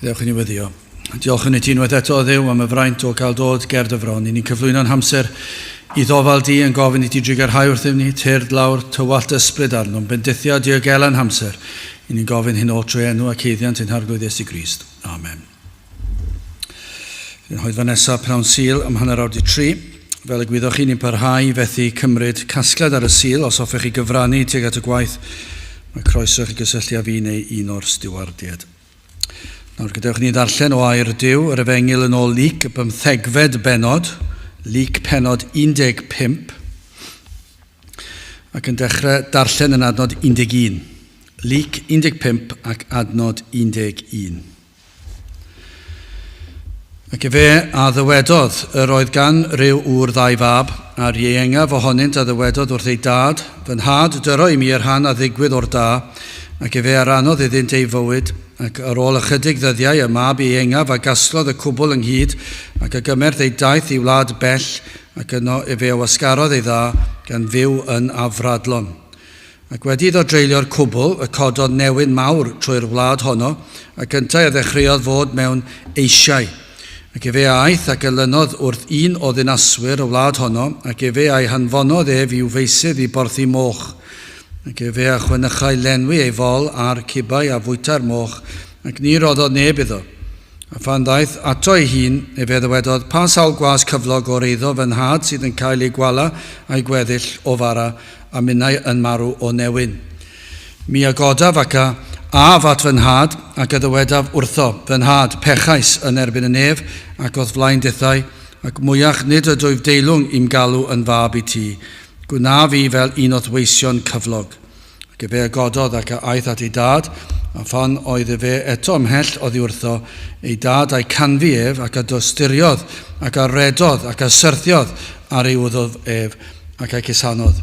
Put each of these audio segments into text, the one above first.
Gadewch i ni weddio. Diolch yn i ti unwaith eto, Dduw, am y fraint o gael dod ger dy fron. I ni'n cyflwyno'n hamser i ddofal di yn gofyn i ti drugarhau wrthym ni, tyrd lawr, tywallt ysbryd arnom, bendithio a diogela'n hamser. I ni'n gofyn hyn oll trwy enw ac haeddiant ein Harglwydd Iesu Grist. Amen. Yn hoedfa nesaf pnawn Sul am 3:30. Fel y gwyddoch chi, ni'n parhau i fethu cymryd casgliad ar y Sul. Os hoffech chi gyfrannu tuag at y gwaith, mae croeso i chi gysylltu â fi neu un o'r stiwardiaid. Nawr gadewch ni ddarllen o air Duw, yr Efengyl yn ôl Luc, y bymthegfed bennod, Luc pennod 15, ac yn dechrau darllen yn adnod 11. Luc 15 ac adnod 11. Ac efe a ddywedodd, yr oedd gan ryw ŵr ddau fab, a'r ieuengaf ohonynt a ddywedodd wrth ei dad, Fy nhad, dyro i mi y rhan a ddigwydd o'r da. Ac efe a rannodd iddynt ei fywyd, ac ar ôl ychydig ddyddiau y mab ieuengaf a gasglodd y cwbl ynghyd, ac a gymerth ei daith i wlad bell, ac yno efe a wasgarodd ei dda, gan fyw yn afradlon. Ac wedi iddo dreulio'r cwbl, y cododd newyn mawr trwy'r wlad honno, ac yntau a ddechreuodd fod mewn eisiau. Ac efe a aeth ac elynodd wrth un o ddinaswyr y wlad honno, ac efe a'i hanfonodd ef i'w feysydd i borthi moch. Ac efe a chwenychai lenwi ei fol â'r cibau a fwyta'r moch, ac ni roddodd neb iddo. A phan ddaeth ato ei hun, efe a ddywedodd, Pa sawl gwas cyflog o'r eiddo fy nhad sydd yn cael eu gwala a'u gweddill o fara, a minnau yn marw o newyn. Mi a godaf ac a af at fy nhad, ac a ddywedaf wrtho, Fy nhad, pechais yn erbyn y nef, ac o'th flaen dithau, ac mwyach nid ydwyf deilwng i'm galw yn fab i ti. Gwna fi fel un o'th weision cyflog. Ac efe a gododd ac a aeth at ei dad, a phan oedd efe eto ymhell oddi wrtho, ei dad a'i canfu ef, ac a dosturiodd, ac a redodd, ac a syrthiodd ar ei wddf ef, ac a'i cusanodd.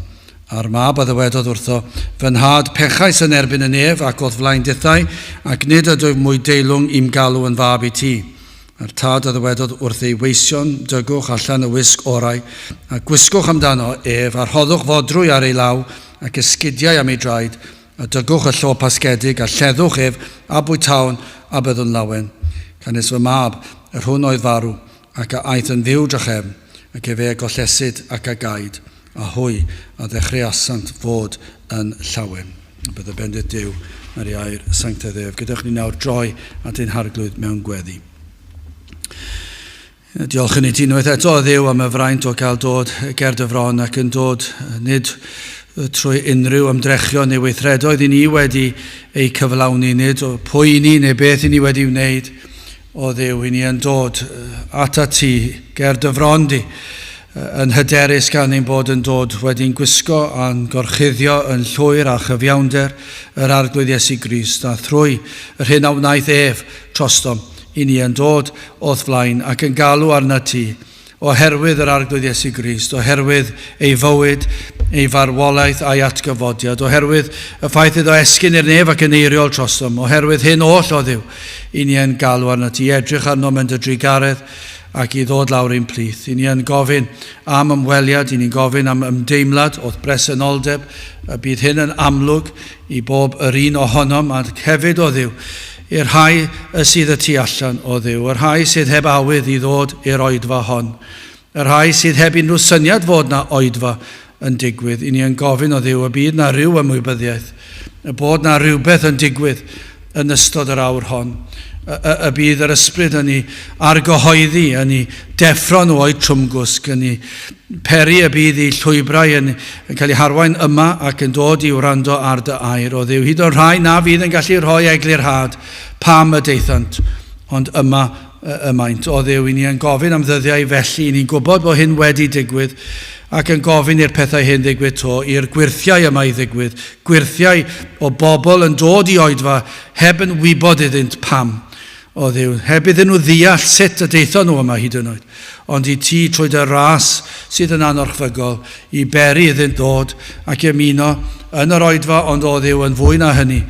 A'r mab a ddywedodd wrtho, Fy nhad, pechais yn erbyn y nef ac o'th flaen dithau, ac nid ydwyf mwy deilwng i'm galw yn fab i ti. A'r tad a ddywedodd wrth ei weision, Dygwch allan y wisg orau, a gwisgwch amdano ef, a rhoddwch fodrwy ar ei law, ac esgidiau am ei draed, a dygwch y llo pasgedig, a lleddwch ef, a bwytawn, a byddwn lawen. Canys fy mab, yr hwn oedd farw, Ac a aeth yn fyw drachefn, ac efe a gollesid ac a gaed, a hwy a ddechreuasant fod yn llawen. A bydde bendith Duw ar ei air sanctaidd ef. Gadewch ni nawr droi at ein Harglwydd mewn gweddi. Diolch yn i ti unwaith eto, Dduw, am y fraint o gael dod ger dy fron ac yn dod nid trwy unrhyw ymdrechion neu weithredoedd i ni wedi eu cyflawni, nid pwy i ni neu beth i ni wedi wneud, O Dduw, i ni yn dod atat ti, ger dy fron di, yn hyderus gan ein bod yn dod wedi'n gwisgo a'n gorchuddio yn llwyr â chyfiawnder yr Arglwydd Iesu Grist, a thrwy yr hyn a wnaeth ef trostom, i ni yn dod o'th flaen ac yn galw arnat ti, Oherwydd yr Arglwydd Iesu Grist, oherwydd ei fywyd, ei farwolaeth a'i atgyfodiad, oherwydd y ffaith iddo esgyn i'r nef ac yn eiriol trosom, oherwydd hyn oll, o Dduw, i ni yn galw arnat ti, edrych arnom yn dy drugaredd ac i ddod lawr i'n plith. I ni yn gofyn am ymweliad, i ni'n gofyn am ymdeimlad o'th bresenoldeb, y bydd hyn yn amlwg i bob yr un ohonom, ac hefyd, o Dduw, I'r rhai y sydd y tu allan, o Dduw, y rhai sydd heb awydd i ddod i'r oedfa hon, y rhai sydd heb unrhyw syniad fod 'na oedfa yn digwydd, i ni yn gofyn, o Dduw, y bydd 'na ryw ymwybyddiaeth, y bod 'na rywbeth yn digwydd yn ystod yr awr hon, y, y, y bydd yr ysbryd yn ei argyhoeddi, yn ei deffro nhw o'u trwmgwsg, yn ei peri y bydd eu llwybrau yn, yn cael eu harwain yma ac yn dod i wrando ar dy air, o Dduw, hyd yn oed rhai na fydd yn gallu rhoi eglurhad pam y daethant, ond yma y maent. O Dduw, i ni yn gofyn am ddyddiau felly, i ni'n gwybod bod hyn wedi digwydd, ac yn gofyn i'r pethau hyn ddigwydd to, i'r gwyrthiau yma i ddigwydd, gwyrthiau o bobl yn dod i oedfa heb yn wybod iddynt pam. O Dduw, heb iddyn nhw ddeall sut y daethon nhw yma hyd yn oed, ond i ti trwy dy ras sydd yn anorchfygol, i beri iddynt ddod ac i ymuno yn yr oedfa, ond o Dduw, yn fwy na hynny,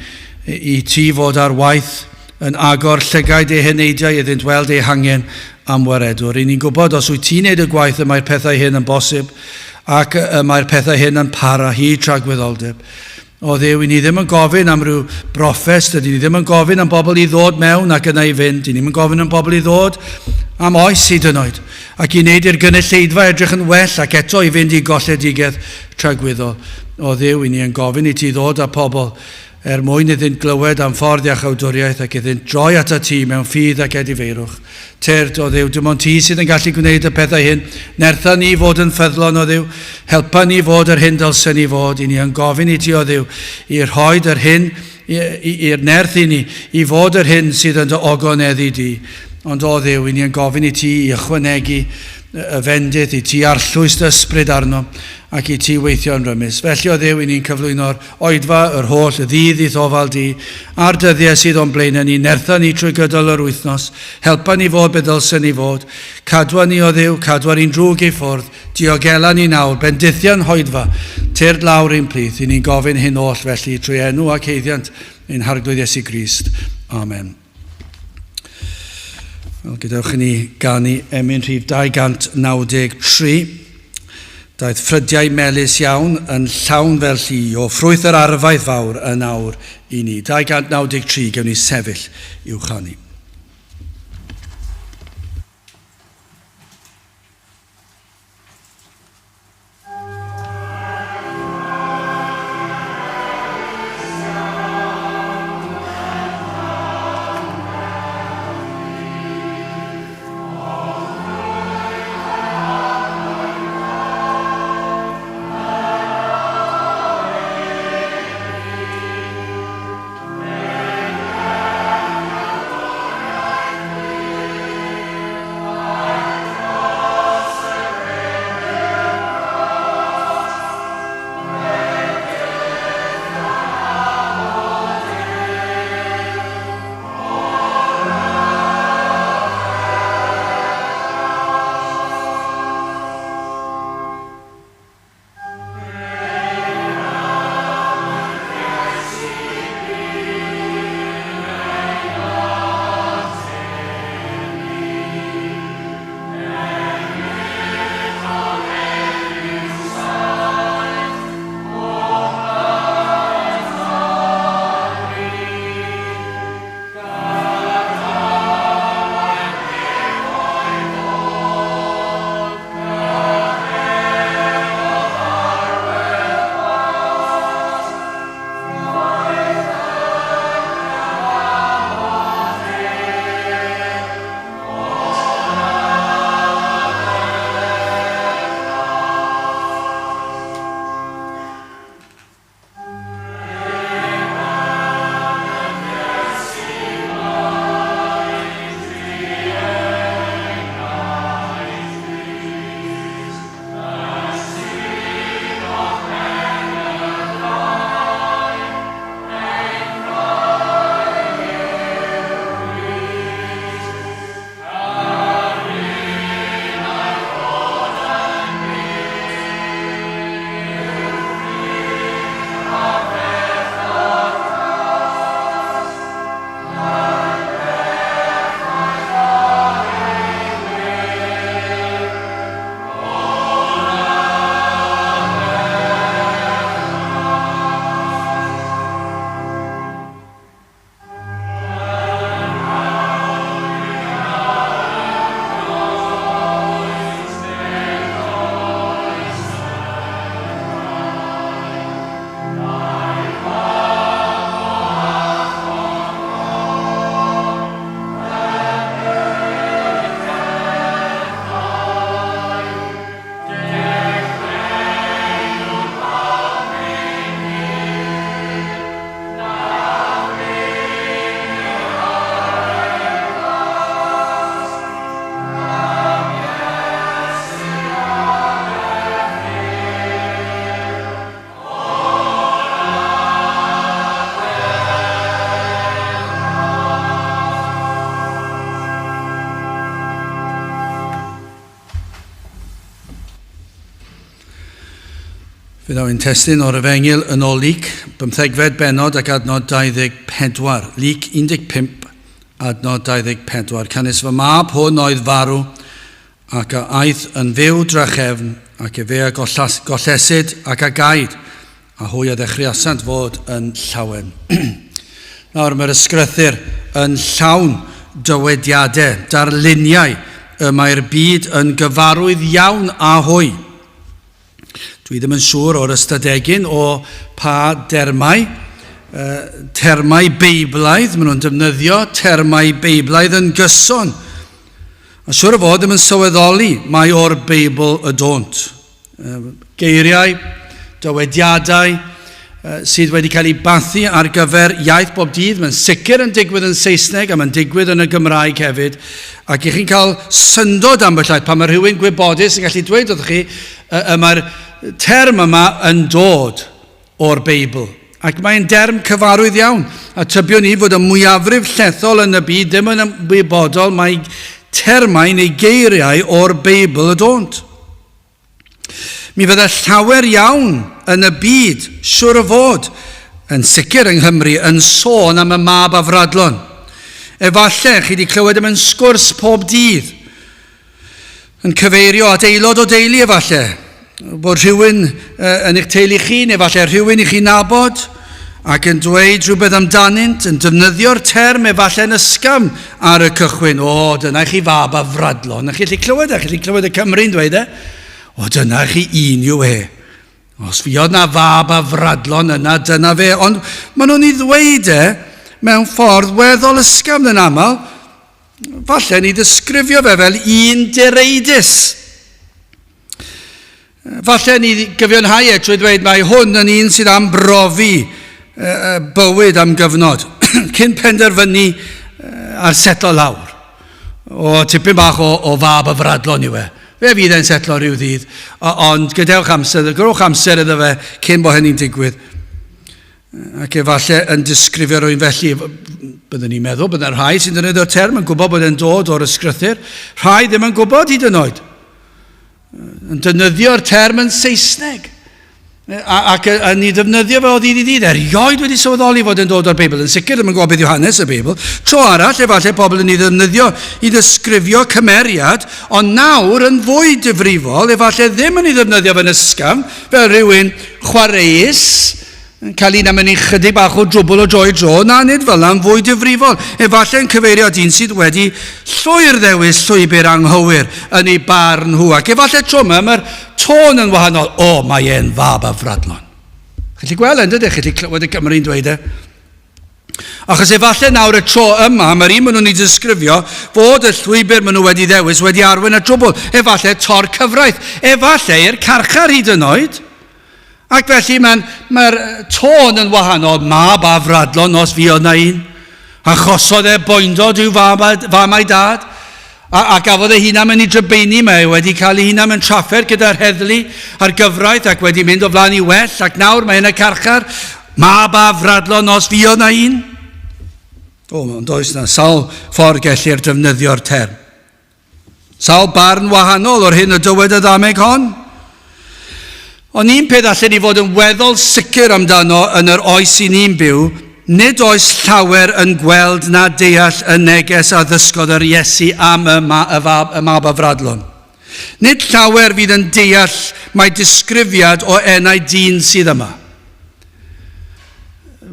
i ti fod ar waith yn agor llygaid eu heneidiau iddynt weld eu hangen am waredwr. Ry'n ni'n gwybod os wyt ti'n neud y gwaith y mae'r pethau hyn yn bosib, ac y mae'r pethau hyn yn para hyd tragwyddoldeb. O Dduw, i ni ddim yn gofyn am ryw broffes, dydyn ni ddim yn gofyn am bobl i ddod mewn ac yna i fynd, i ni'm yn gofyn am bobl i ddod am oes hyd yn oed, ac i wneud i'r gynulleidfa edrych yn well ac eto i fynd i golledigaeth tragwyddol. O Dduw, i ni yn gofyn i ti ddod â pobl er mwyn iddynt glywed am ffordd iachawdwriaeth ac iddynt droi atat ti mewn ffydd ac edifeirwch. Tyrd, o Dduw, dim ond ti sydd yn gallu gwneud y pethau hyn. Nertha ni fod yn ffyddlon, o Dduw. Helpa ni fod yr hyn dylsen ni fod. I ni yn gofyn i ti, o Dduw, i rhoid yr hyn, i'r nerth i ni, i fod yr hyn sydd yn dy ogoneddu di. Ond, o Dduw, i ni yn gofyn i ti i ychwanegu y fendith, i ti arllwys dy ysbryd arno, ac i ti weithio'n rymus. Felly, o Dduw, i ni'n cyflwyno'r oedfa, yr holl ddydd i'th ofal di, a'r dyddiau sydd o'n blaenau ni, nertha ni trwy gydol yr wythnos, helpa ni fod be ddylsen ni fod, cadwa ni, o Dduw, cadwa'r un drwg i ffwrdd, diogela ni nawr, bendithia'n hoedfa, tyrd lawr ein plith, i ni'n gofyn hyn oll felly trwy enw ac haeddiant ein Harglwydd Iesu Grist. Amen. Wel, gadewch i ni ganu emyn rhif 293. Daeth ffrydiau melys iawn yn llawn fel lli o ffrwyth yr arfaeth fawr yn awr i ni. 293, gewn ni sefyll i'w chanu. Fe ddaw ein testun o'r Efengyl yn ôl Luc, bymthegfed bennod ac adnod 24. Luc 15, adnod 24. Canys fy mab hwn oedd farw ac a aeth yn fyw drachefn, ac efe a gollesid ac a gaed. A hwy a ddechreuasant fod yn llawen. Nawr mae'r ysgrythur yn llawn dywediadau, darluniau y mae'r byd yn gyfarwydd iawn â hwy. Dwi ddim yn siŵr o'r ystadegyn o pa dermau, termau Beiblaidd, maen nhw'n defnyddio termau Beiblaidd yn gyson. A siŵr o fod ddim yn sylweddoli mai o'r Beibl y dônt. Geiriau, dywediadau sydd wedi cael eu bathu ar gyfer iaith bob dydd. Mae'n sicr yn digwydd yn Saesneg a mae'n digwydd yn y Gymraeg hefyd. Ac i chi'n cael syndod ambell waith pan mae rhywun gwybodus yn gallu dweud wrthych chi y, y mae'r term yma yn dod o'r Beibl. Ac mae'n derm cyfarwydd iawn. A tybiwn i fod y mwyafrif llethol yn y byd ddim yn ymwybodol mai termau neu geiriau o'r Beibl y dônt. Mi fydda llawer iawn yn y byd, siwr o fod, yn sicr yng Nghymru, yn sôn am y mab afradlon. Efallai chi wedi clywed am yn sgwrs pob dydd, yn cyfeirio at aelod o deulu efallai, bod rhywun yn eich teulu chi, neu efallai rhywun i chi nabod, ac yn dweud rhywbeth amdanynt, yn defnyddio'r term efallai'n ysgafn ar y cychwyn. O, dyna i chi fab afradlon. A chi allu clywed e, chi allu clywed y Cymry'n dweud e. O, dyna i chi un yw e. Os fuodd na fab afradlon yna, dyna fe. Ond maen nhw'n ei ddweud e mewn ffordd weddol ysgafn yn aml. Falle ni ddisgrifio fe fel un direidus. Falle ni gyfiawnhau e trwy ddweud mai hwn yn un sydd am brofi bywyd am gyfnod, cyn penderfynu ar setlo lawr. O, tipyn bach o, o fab y fradlon yw e. Fe fydd e'n setlo rhyw ddydd, ond gadewch amser, gwrwch amser iddo fe cyn bod hynny'n digwydd. Ac efallai yn disgrifio rhywun felly, byddwn ni'n meddwl, byddai'r rhai sy'n defnyddio'r term yn gwybod bod e'n dod o'r ysgrythur, rhai ddim yn gwybod hyd yn oed. Yn defnyddio'r term yn Saesneg. Ac yn ei ddefnyddio fe o ddydd i ddydd, erioed wedi sylweddoli fod yn dod o'r Beibl. Yn sicr ddim yn gwybod beth yw hanes y Beibl. Tro arall, efallai pobl yn ei ddefnyddio i ddisgrifio cymeriad, ond nawr yn fwy difrifol, efallai ddim yn ei ddefnyddio fe'n ysgafn, fel rhywun chwareus, Yn cael un am yn ei chydig bach o drwbl o dro i dro, na, nid fel yna, yn fwy difrifol. Efallai yn cyfeirio at un sydd wedi llwyr ddewis llwybr anghywir yn ei barn nhw. Ac efallai tro yma, mae'r tôn yn wahanol. O, mae e'n fab afradlon. Chi'n gallu gweld e'n dydych? Chi'n gallu clywed y Cymry'n dweud e? Achos efallai nawr y tro yma, mae'r un maen nhw'n ei disgrifio fod y llwybr maen nhw wedi ddewis wedi arwain at drwbl. Efallai tor cyfraith. Efallai i'r carchar hyd yn oed. Ac felly mae'n, mae'r tôn yn wahanol, mab afradlon os fuodd na un. Achosodd e boendod i'w fam, fam a'i dad, a, a gafodd ei hunan mewn i drybeini, mae e wedi cael ei hunan mewn trafferth gyda'r heddlu a'r gyfraith ac wedi mynd o flaen i well, ac nawr mae yn y carchar, mab afradlon os fuodd na un. O, ond oes na sawl ffordd gellir defnyddio'r term. Sawl barn wahanol o'r hyn y dywed y ddameg hon? Ond un peth allen ni fod yn weddol sicr amdano yn yr oes i ni'n byw, nid oes llawer yn gweld na deall y neges a ddysgodd yr Iesu am y, ma, y, fab, y mab afradlon. Nid llawer fydd yn deall mai disgrifiad o enau dyn sydd yma.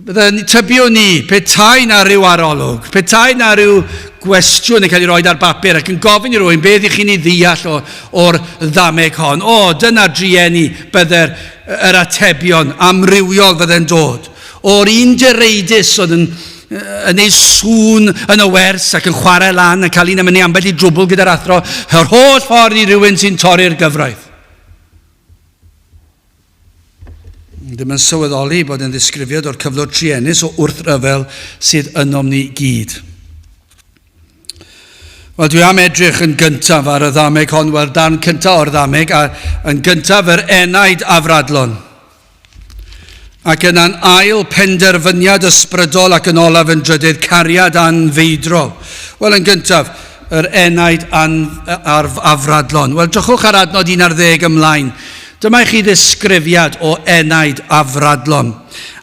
Bydden tybio ni, petai na rhyw arolwg, petai na rhyw gwestiwn yn cael ei roed ar bapur ac yn gofyn i rywun beth i chi'n ei ddeall o, o'r ddameg hon. O, dyna drueni bydde'r yr atebion amrywiol fydde'n dod. O'r un direidus oedd yn, yn ei sŵn yn y wers ac yn chwarae lan yn cael un am yn ei ambell i drwbl gyda'r athro, yr holl ffordd i rywun sy'n torri'r gyfraith. Ddim yn sylweddoli bod yn ddisgrifiad o'r cyflwr truenus o wrthryfel sydd ynom ni gyd. Wel, dwi am edrych yn gyntaf ar y ddameg hon, wel, darn cyntaf o'r ddameg, a yn gyntaf yr enaid afradlon. Ac yna'n ail penderfyniad ysbrydol ac yn olaf yn drydydd cariad anfeidrol. Wel, yn gyntaf, yr enaid an, ar, afradlon. Wel, drychwch ar adnod 11 ymlaen. Dyma i chi ddisgrifiad o enaid afradlon.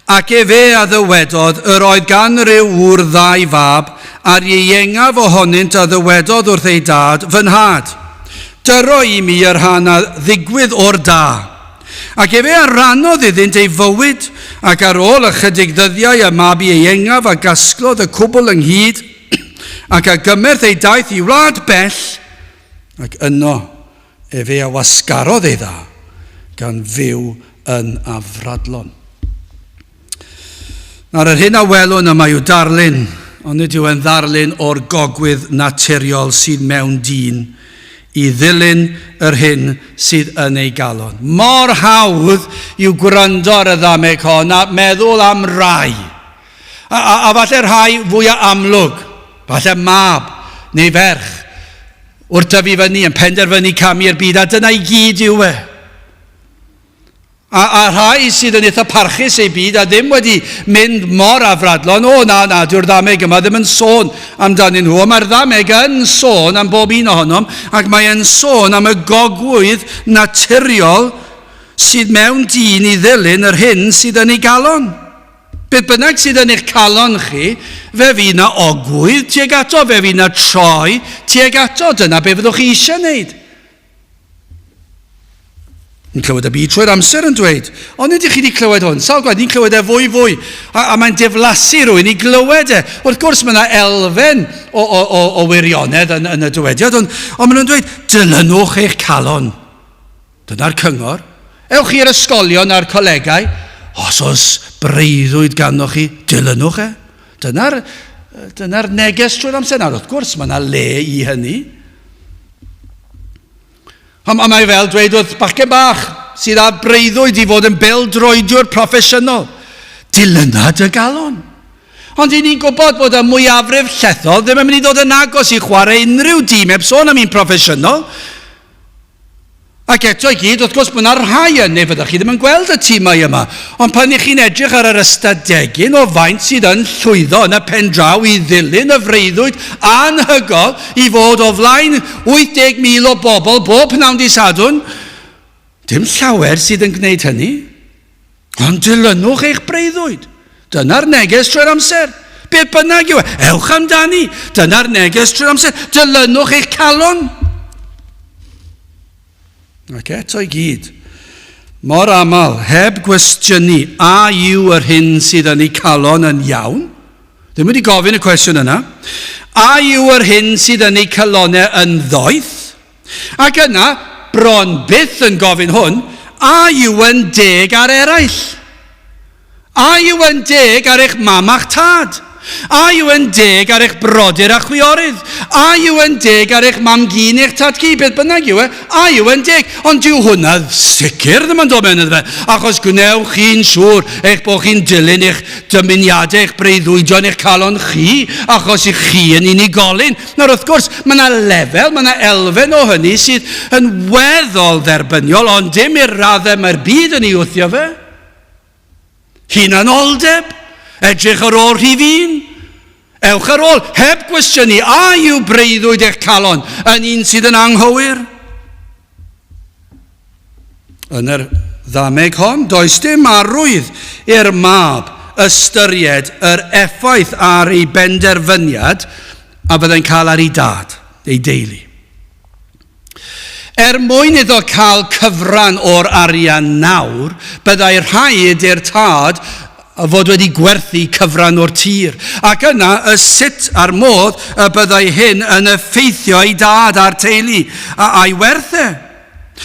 Ac efe a ddywedodd, yr oedd gan ryw ŵr ddau fab, a'r ieuengaf ohonynt a ddywedodd wrth ei dad, Fy nhad, dyro i mi y rhan a ddigwydd o'r da. Ac efe a rannodd iddynt ei fywyd, ac ar ôl ychydig ddyddiau y mab ieuengaf a gasglodd y cwbl ynghyd, ac a gymerth ei daith i wlad bell, ac yno efe a wasgarodd ei dda, gan fyw yn afradlon. Nawr, yr hyn a welwn yma yw darlun, ond nid yw e'n ddarlun o'r gogwydd naturiol sydd mewn dyn i ddilyn yr hyn sydd yn ei galon. Mor hawdd yw gwrando ar y ddameg hon a meddwl am rai. A, a, a falle rhai fwyaf amlwg, falle mab neu ferch, wrth dyfu fyny yn penderfynu camu i'r byd, a dyna i gyd yw e. A, a rhai sydd yn eitha parchus eu byd a ddim wedi mynd mor afradlon, o na, na, dyw'r ddameg yma ddim yn sôn amdanyn nhw, ond mae'r ddameg yn sôn am bob un ohonom, ac mae e'n sôn am y gogwydd naturiol sydd mewn dyn i ddilyn yr hyn sydd yn ei galon. Beth bynnag sydd yn eich calon chi, fe fydd na ogwydd tuag ato, fe fydd na troi tuag ato, dyna be fyddwch chi eisiau wneud. Ni'n clywed y byd trwy'r amser yn dweud, ond ydych chi wedi clywed hwn? Sawl gwaith, ni'n clywed e fwy fwy, a, a mae'n diflasu rhywun i glywed e. Wrth gwrs, mae yna elfen o, o, o, o wirionedd yn, yn y dywediad, ond, ond maen nhw'n dweud, dilynwch eich calon. Dyna'r cyngor. Ewch i'r ysgolion a'r colegau, os oes breuddwyd ganddo chi, dilynwch e. Dyna'r dyna neges trwy'r amser. Nawr, wrth gwrs, mae yna le i hynny. A mae fel dweud wrth bachgen bach sydd â breuddwyd i fod yn bêl-droediwr proffesiynol, dilyna dy galon. Ond i ni'n gwybod bod y mwyafrif llethol ddim yn mynd i ddod yn agos i chwarae unrhyw dîm heb sôn am un proffesiynol. Ac eto i gyd, wrth gwrs, mae yna rhai yn, neu fyddwch chi ddim yn gweld y timau yma. Ond pan ych chi'n edrych ar yr ystadegyn o faint sydd yn llwyddo yn y pen draw i ddilyn y freuddwyd anhygoel i fod o flaen 80,000 o bobl bob pnawn di Sadwrn, dim llawer sydd yn gwneud hynny. Ond dilynwch eich breuddwyd. Dyna'r neges trwy'r amser. Beth bynnag yw e, ewch amdani. Dyna'r neges trwy'r amser. Dilynwch eich calon. Ac eto i gyd, mor aml, heb gwestiynu a yw yr hyn sydd yn ei calon yn iawn, ddim wedi gofyn y cwestiwn yna, a yw yr hyn sydd yn ei calonau yn ddoeth, Ac yna, bron byth yn gofyn hwn, a yw yn deg ar eraill? A yw yn deg ar eich mam a'ch tad? A yw yn deg ar eich brodyr a chwiorydd? A yw yn deg ar eich mam-gu neu'ch tad-cu? Beth bynnag yw e, a yw yn deg? Ond dyw hwnna sicr ddim yn dod mewn iddo fe, achos gwnewch chi'n siŵr eich bod chi'n dilyn eich dymuniadau, eich breuddwydion, eich calon chi, achos i chi yn unigolyn. Nawr, wrth gwrs, mae yna lefel, mae yna elfen o hynny sydd yn weddol dderbyniol, ond dim i'r raddau mae'r byd yn ei wthio fe. Hunanoldeb, edrych ar ôl rhif un, ewch ar ôl, heb gwestiynu, a yw breuddwyd eich calon yn un sydd yn anghywir? Yn yr ddameg hon, does dim arwydd i'r mab ystyried yr effaith ar ei benderfyniad a fyddai'n cael ar ei dad, ei deulu. Er mwyn iddo cael cyfran o'r arian nawr, byddai rhaid i'r tad fod wedi gwerthu cyfran o'r tir, ac yna y sut a'r modd y byddai hyn yn effeithio ei dad a'r teulu, a'i werth e.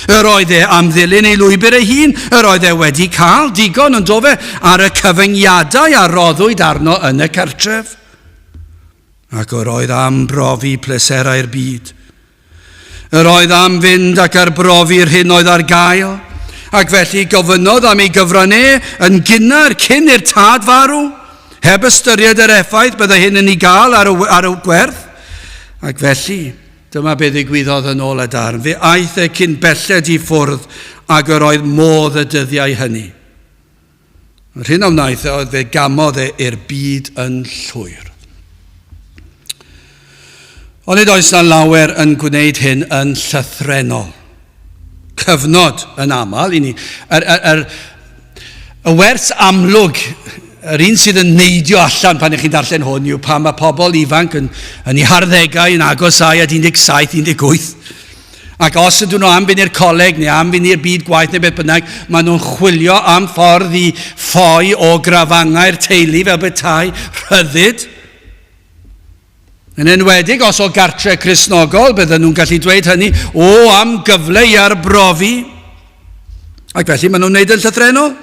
Yr oedd e am ddilyn ei lwybr ei hun, yr oedd e wedi cael digon yn dofe ar y cyfyngiadau a roddwyd arno yn y cartref. Ac yr oedd am brofi pleserau'r byd. Yr oedd am fynd ac arbrofi'r hyn oedd ar gael, ac felly gofynnodd am ei gyfran e yn gynnar cyn i'r tad farw, heb ystyried yr effaith byddai hyn yn ei gael ar y, ar y gwerth. Ac felly, Dyma be ddigwyddodd yn ôl y darn. Fe aeth e cyn belled i ffwrdd ag yr oedd modd y dyddiau hynny. Yr hyn a wnaeth e oedd fe gamodd e i'r byd yn llwyr. Ond nid oes na lawer yn gwneud hyn yn llythrenol. Cyfnod yn aml i ni. Yr, yr, yr, y wers amlwg, yr un sydd yn neidio allan pan ych chi'n darllen hwn, yw pan mae pobl ifanc yn, yn eu harddegau yn agosáu at 17, 18. Ac os ydyn nhw am fynd i'r coleg neu am fynd i'r byd gwaith neu beth bynnag, maen nhw'n chwilio am ffordd i ffoi o grafangau'r teulu fel petai rhyddid. Yn enwedig os o gartre Cristnogol, bydden nhw'n gallu dweud hynny, o, am gyfle i arbrofi. Ac felly maen nhw'n wneud yn llythrennol.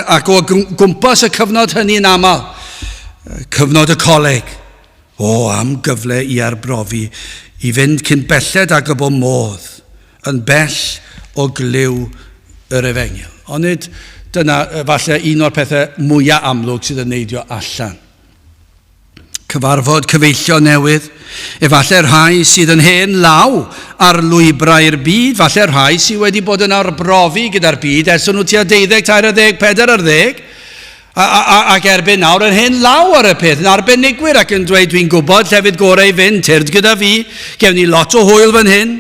Ac o gwmpas y cyfnod hynny yn aml, cyfnod y coleg, o, am gyfle i arbrofi, i fynd cyn belled ag y bo modd, yn bell o glyw yr efengyl. Onid dyna falle un o'r pethau mwyaf amlwg sydd yn neidio allan. Cyfarfod cyfeillion newydd, efallai rhai sydd yn hen law ar lwybrau'r byd, falle rhai sydd wedi bod yn arbrofi gyda'r byd ers nhw tua 12, 13, 14, a, a, a, ac erbyn nawr yn hen law ar y peth, yn arbenigwyr ac yn dweud dwi'n gwybod llefydd gorau i fynd, tyrd gyda fi, gewn ni lot o hwyl fan hyn.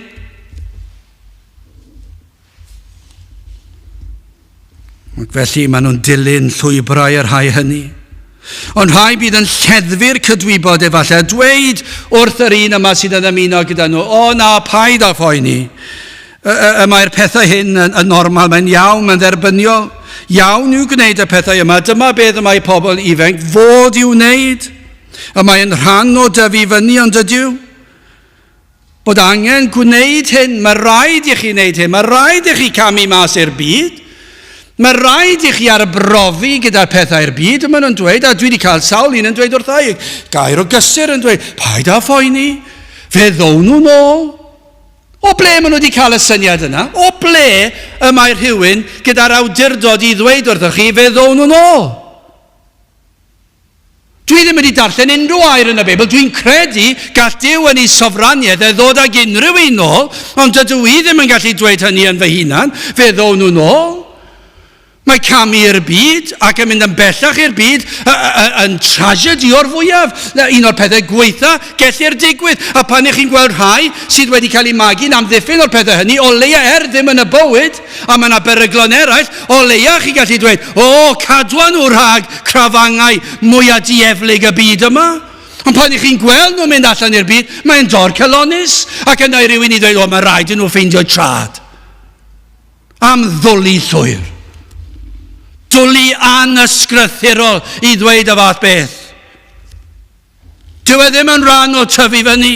Ac felly maen nhw'n dilyn llwybrau y rhai hynny. Ond rhai bydd yn lleddfu'r cydwybod efallai a dweud wrth yr un yma sydd yn ymuno gyda nhw, o na, paid â phoeni. Y, y, y mae'r pethau hyn yn, yn normal, mae'n iawn, mae'n dderbyniol. Iawn i'w gwneud y pethau yma. Dyma beth y mae pobl ifanc fod i'w wneud. Y mae'n rhan o dyfu fyny, ond ydyw. Bod angen gwneud hyn, mae rhaid i chi wneud hyn, mae rhaid i chi camu mas i'r byd, mae rhaid i chi arbrofi gyda'r pethau'r byd, maen nhw'n dweud, a dwi wedi cael sawl un yn dweud wrtha i, gair o gysur yn dweud, paid â phoeni, fe ddown nhw'n ôl. O ble maen nhw wedi cael y syniad yna? O ble y mae rhywun gyda'r awdurdod i ddweud wrthoch chi, fe ddown nhw'n ôl? Dwi ddim wedi darllen unrhyw air yn y Beibl. Dwi'n credu gall Duw yn ei sofraniaeth e ddod ag unrhyw un nôl, ond dydw i ddim yn gallu dweud hynny yn fy hunan. Fe ddown nhw nôl. Mae camu i'r byd ac yn mynd yn bellach i'r byd yn tragedy o'r fwyaf. Un o'r pethau gweitha gellir digwydd. A pan ych chi'n gweld rhai sydd wedi cael eu magu'n amddiffyn o'r pethau hynny, o leia er ddim yn y bywyd, A mae yna beryglon eraill, o leia chi gallu dweud, o, cadwa nhw rhag crafangau mwyaf dieflig y byd yma. Ond pan ych chi'n gweld nhw'n mynd allan i'r byd, mae'n dorcalonnus. Ac yna i rywun i ddweud, o, mae rhaid i nhw ffeindio trad. Am ddwli llwyr. Dwli anysgrythurol i ddweud y fath beth. Dyw e ddim yn rhan o tyfu fyny.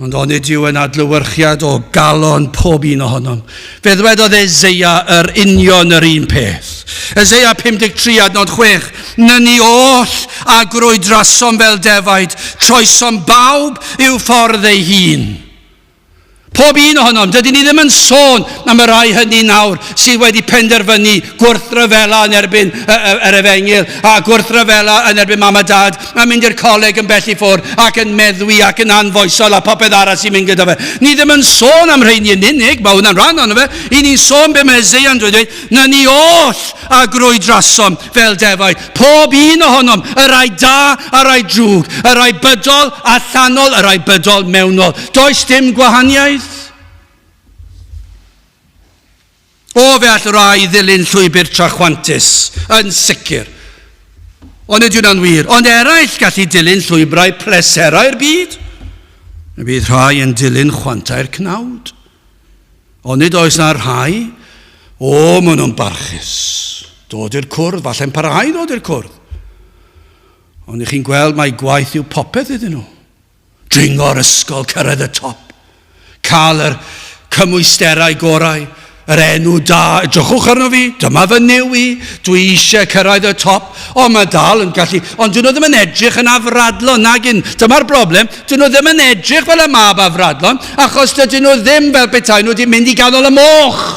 Ond onid yw yn adlewyrchiad o galon pob un ohonom. Fe ddwedodd Eseia yr union yr un peth. Eseia 53 adnod 6. Nyni oll a grwydrasom fel defaid, troesom bawb i'w ffordd ei hun. Pob un ohonom, dydyn ni ddim yn sôn am y rhai hynny nawr sydd wedi penderfynu gwrthryfela yn erbyn yr efengyl a gwrthryfela yn erbyn mam a dad a mynd i'r coleg yn bell i ffwrdd ac yn meddwi ac yn anfoesol a popeth arall sy'n mynd gyda fe. Ni ddim yn sôn am rheini yn unig, mae hwnna'n rhan ohono fe. I ni'n sôn be mae Eseia'n dweud, na ni oll a grwydrasom fel defaid, pob un ohonom, y rhai da a rhai drwg, y rhai bydol allanol, y rhai bydol mewnol. Does dim gwahaniaeth. O, fe all rai ddilyn llwybr trachwantus, yn sicr. Ond ydy hwnna'n wir. Ond eraill gallu dilyn llwybrau pleserau'r byd. Y bydd rhai yn dilyn chwantau'r cnawd. Onid oes 'na rhai? O, maen nhw'n barchus. Dod i'r cwrdd, falle'n parhau i ddod i'r cwrdd. Ond i chi'n gweld mai gwaith yw popeth iddyn nhw. Dringo'r ysgol, cyrraedd y top, cael yr cymwysterau gorau, yr enw da, edrychwch arno fi, dyma fy niw i, dwi eisiau cyrraedd y top. O, mae dal yn gallu, ond dyn nhw ddim yn edrych yn afradlon, nag un. Dyma'r broblem, dyn nhw ddim yn edrych fel y mab afradlon, achos dydyn nhw ddim fel petai nhw wedi mynd i ganol y moch.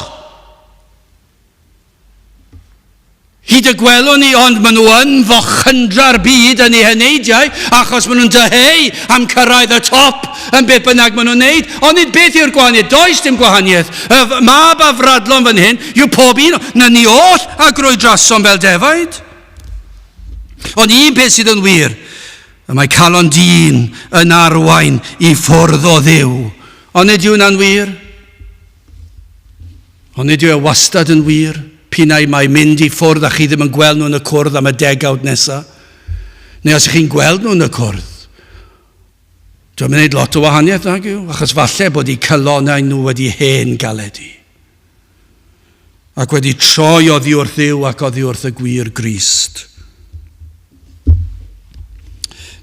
Hyd y gwelwn ni, ond maen nhw yn fochyndra'r byd yn eu heneidiau, achos maen nhw'n dyheu am cyrraedd y top yn beth bynnag maen nhw'n neud. Ond nid beth yw'r gwahaniaeth, does dim gwahaniaeth. Y mab afradlon fan hyn yw pob un, na ni oll a grwydrasom fel defaid. Ond un peth sydd yn wir, y mae calon dyn yn arwain i ffwrdd o Dduw. Ond nid yw hwnna'n wir? Ond nid yw e wastad yn wir, p'un ai mae mynd i ffwrdd a chi ddim yn gweld nhw yn y cwrdd am y degawd nesaf, neu os ych chi'n gweld nhw yn y cwrdd. Dwi'n mynd lot o wahaniaeth nag yw, achos falle bod eu calonnau nhw wedi hen galedu. Ac wedi troi oddi wrth Dduw ac oddi wrth y gwir Grist.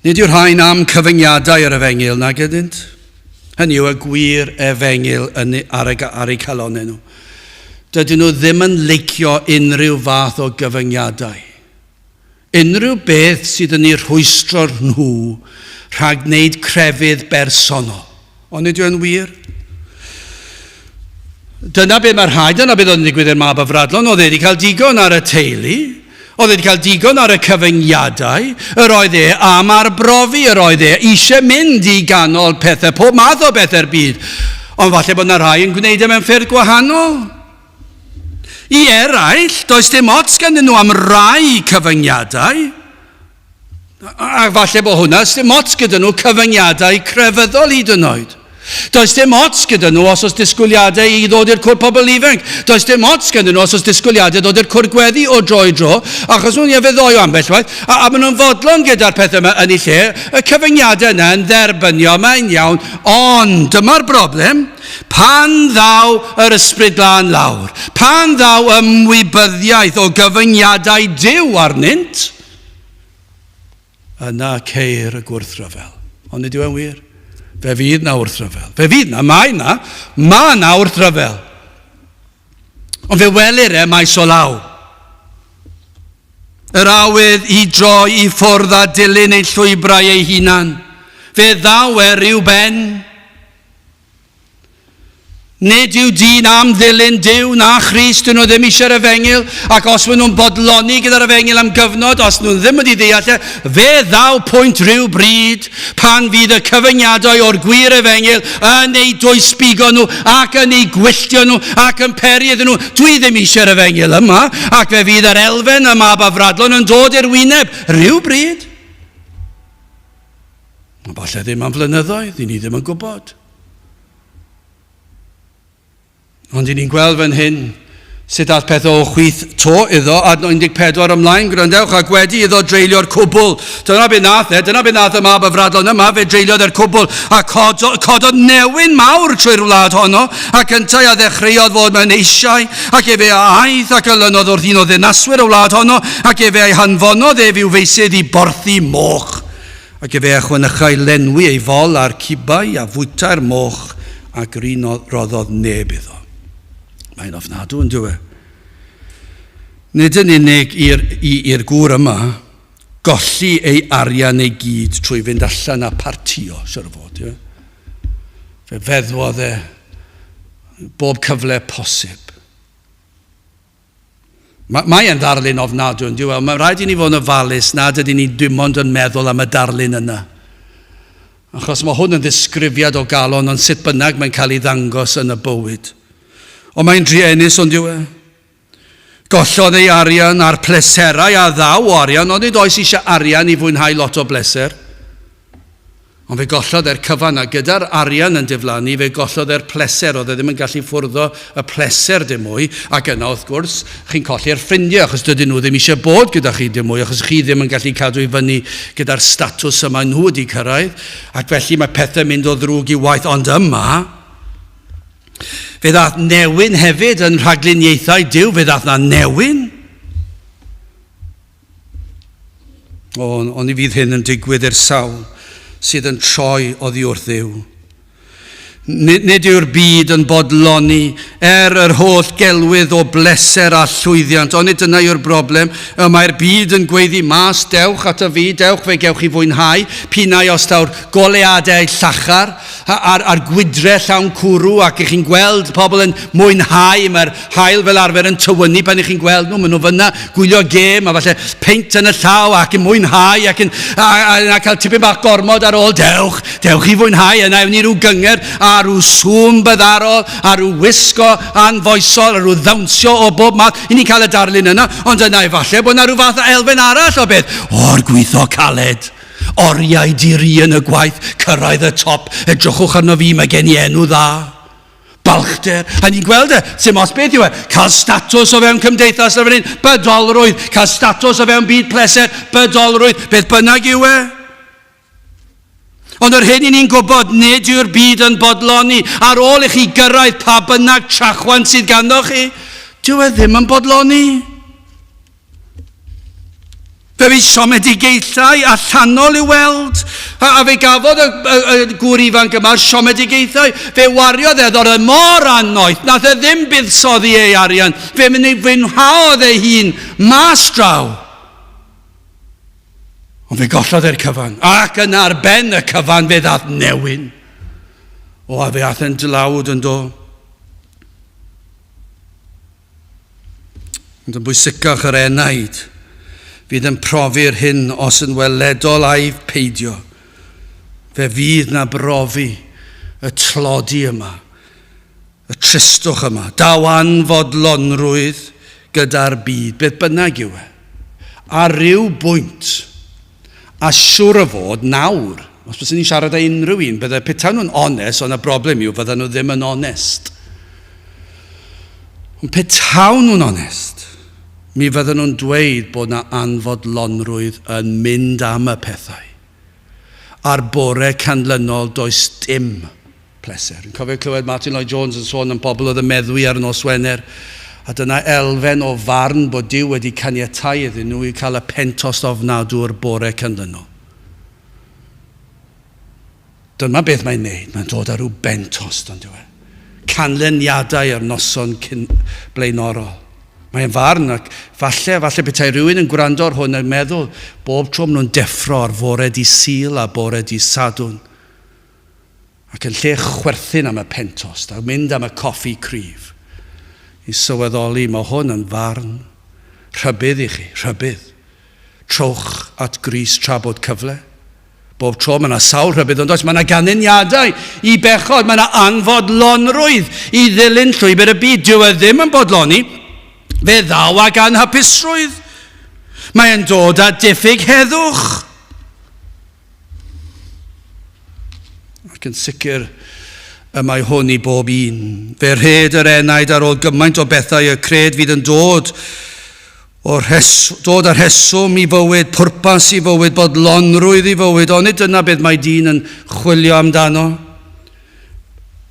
Nid yw'r rhain am cyfyngiadau yr efengyl nag ydynt. Hynny yw y gwir efengyl yn, ar, y, ar eu calonnau nhw. Dydyn nhw ddim yn leicio unrhyw fath o gyfyngiadau. Unrhyw beth sydd yn eu rhwystro nhw rhag wneud crefydd bersonol. Onid yw e'n wir? Dyna be mae rhai, dyna beth oedd yn digwydd i'r mab afradlon, oedd e wedi cael digon ar y teulu, oedd e wedi cael digon ar y cyfyngiadau, yr oedd e am arbrofi, yr oedd e eisiau mynd i ganol pethau, pob math o bethau'r byd. Ond falle bod yna rhai yn gwneud e mewn ffyrdd gwahanol. I eraill, does dim ots ganddyn nhw am rai cyfyngiadau, a falle bod hwnna, dim ots gyda nhw cyfyngiadau crefyddol hyd yn oed. Does dim ots gyda nhw os oes disgwyliadau i ddod i'r cwr pobl ifanc. Does dim ots gyda nhw os oes disgwyliadau ddod i'r cwr gweddi o dro i dro, achos nhw'n fe ddoe o ambell waith, a, a maen nhw'n fodlon gyda'r pethau yma yn ei lle. Y cyfyngiadau yna yn dderbyniol, mae'n iawn, ond dyma'r broblem. Pan ddaw yr Ysbryd Glân lawr, pan ddaw ymwybyddiaeth o gyfyngiadau Duw arnynt, yna ceir y gwrthryfel. Ond nid yw e'n wir. Fe fydd na wrthryfel. Fe fydd na, mae na, mae na wrthryfel. Ond fe welir e maes o law. Yr awydd i droi i ffwrdd a dilyn ei llwybrau ei hunan. Fe ddaw e rhyw ben. Nid yw dyn am ddilyn Duw na Christ, dyn nhw ddim eisiau'r efengyl, ac os maen nhw'n bodloni gyda'r efengyl am gyfnod, os nhw ddim wedi ddeall e, fe ddaw pwynt rhyw bryd pan fydd y cyfyngiadau o'r gwir efengyl yn eu dwysbigo nhw ac yn eu gwylltio nhw ac yn peri iddyn nhw, dwi ddim eisiau'r efengyl yma, ac fe fydd yr elfen y mab afradlon yn dod i'r wyneb rhyw bryd. Ond falle ddim am flynyddoedd, i ni ddim yn gwybod. Ond i ni'n gweld fan hyn sut ath pethau o chwith to iddo, adnod 14 ymlaen, gwrandewch, ac wedi iddo dreulio'r cwbl. Dyna be nath e, dyna be nath y mab y fradlon yma, fe dreuliodd e'r cwbl, a cododd, cododd newyn mawr trwy'r wlad honno, ac yntau a ddechreuodd fod mewn eisiau, ac efe a aeth ac olynodd wrth un o ddinaswyr y wlad honno, ac efe a'i hanfonodd ef i'w feysydd i borthi moch. Ac efe a chwenychai lenwi ei fol â'r cibau a fwytai'r moch, ac yr un roddodd neb iddo. Mae'n ofnadw yn dyw e. Nid yn unig i'r, i'r gŵr yma golli ei arian ei gyd trwy fynd allan a partio, siwr o fod. Ie? Fe feddwodd e bob cyfle posib. Mae, mae e'n ddarlun ofnadwy, yn dyw e? Mae'n rhaid i ni fod yn ofalus nad ydyn ni dim ond yn meddwl am y darlun yna. Achos mae hwn yn ddisgrifiad o galon, ond sut bynnag mae'n cael ei ddangos yn y bywyd. Ond mae'n druenus, ond yw e? Gollodd ei arian a'r pleserau a ddaw o arian, ond nid oes eisiau arian i fwynhau lot o bleser. Ond fe gollodd e'r cyfan, a gyda'r arian yn diflannu, fe gollodd e'r pleser, oedd e ddim yn gallu ffwrddo y pleser dim mwy, ac yna wrth gwrs, chi'n colli'r ffrindiau, achos dydyn nhw ddim eisiau bod gyda chi dim mwy, achos chi ddim yn gallu cadw i fyny gyda'r statws y maen nhw wedi cyrraedd, ac felly mae pethau'n mynd o ddrwg i waeth, ond yma, fe ddaeth newyn hefyd yn rhagluniaethau Duw, fe ddaeth na newyn. O, oni fydd hyn yn digwydd i'r sawl sydd yn troi oddi wrth Dduw. Nid, nid yw'r byd yn bodloni er yr holl gelwydd o bleser a llwyddiant, ond nid dyna yw'r broblem. Y mae'r byd yn gweiddi mas, dewch ato fi, dewch fe gewch chi fwynhau, pinau os daw'r goleadau llachar, a'r, a'r gwydre llawn cwrw ac ych chi'n gweld pobl yn mwynhau, mae'r haul fel arfer yn tywynnu pan ych chi'n gweld nhw, maen nhw fyna gwylio gêm a falle peint yn y llaw ac yn mwynhau ac yn a, a, a cael tipyn bach gormod ar ôl, dewch, dewch i fwynhau, yna ewn ni rhyw gynger a rhyw sŵn byddarol a rhyw wisgo anfoesol a rhyw ddawnsio o bob math, i ni'n cael y darlun yna, ond yna efallai bod yna rhyw fath o elfen arall o beth, o'r gweithio caled. Oriau di-ri yn y gwaith, cyrraedd y top, edrychwch arno fi, mae gen i enw dda. Balchder, a ni'n gweld e, sy'n os beth yw e, cael statws o fewn cymdeithas ar fan hyn, bydolrwydd, cael statws o fewn byd pleser, bydolrwydd, beth bynnag yw e. Ond yr hyn i ni'n gwybod, nid yw'r byd yn bodloni. Ar ôl i chi gyrraedd pa bynnag trachwant sydd ganddo chi, dyw e ddim yn bodloni. Fe fydd siomedigaethau allanol i'w weld. A, a fe gafodd y, y, y gŵr ifanc yma'r siomedigaethau. Fe wariodd e, ddod e mor annoeth, nath e ddim buddsoddi ei arian. Fe mynd i fwynhaodd ei hun mas draw. Ond fe gollodd e'r cyfan. Ac yna ar ben y cyfan fe ddath newyn. O, a fe ath e'n dlawd yn do. Ond yn bwysicach yr enaid fydd yn profi'r hyn os yn weledol a'i peidio. Fe fydd na brofi y tlodi yma, y tristwch yma. Daw anfodlonrwydd gyda'r byd, beth bynnag yw e. Ar ryw bwynt, a siwr o fod nawr, os byswn ni'n siarad â unrhyw un, bydde petawn nhw'n onest, ond y broblem yw fydden nhw ddim yn onest. Ond petawn nhw'n onest, mi fydden nhw'n dweud bod 'na anfodlonrwydd yn mynd am y pethau. A'r bore canlynol does dim pleser. Yn cofio clywed Martin Lloyd Jones yn sôn am bobl oedd yn meddwi ar nos Wener, a dyna elfen o farn bod Duw wedi caniatau iddyn nhw i cael y pentost ofnadw'r bore canlynol. Dyma beth mae'n neud, mae'n dod â rhyw bentost on'd yw e? Canlyniadau yr noson cyn blaenorol. Mae'n farn ac falle, falle petai rhywun yn gwrando ar hwn yn meddwl bob tro maen nhw'n deffro ar fore di Sul a bore di Sadwrn ac yn lle chwerthin am y pentost a mynd am y coffi cryf i sylweddoli mae hwn yn farn rhybudd i chi, rhybudd. Trowch at Grist tra bod cyfle. Bob tro mae yna sawl rhybudd ond oes, mae yna ganlyniadau i bechod, mae yna anfodlonrwydd i ddilyn llwybr y byd. Dyw e ddim yn bodloni, fe ddaw ag anhapusrwydd. Mae'n dod â diffyg heddwch. Ac yn sicr, y mae hwn i bob un. Fe rhed yr enaid ar ôl gymaint o bethau y cred fydd yn dod O rhes, dod â rheswm i fywyd, pwrpas i fywyd, bodlonrwydd i fywyd, onid dyna beth mae dyn yn chwilio amdano?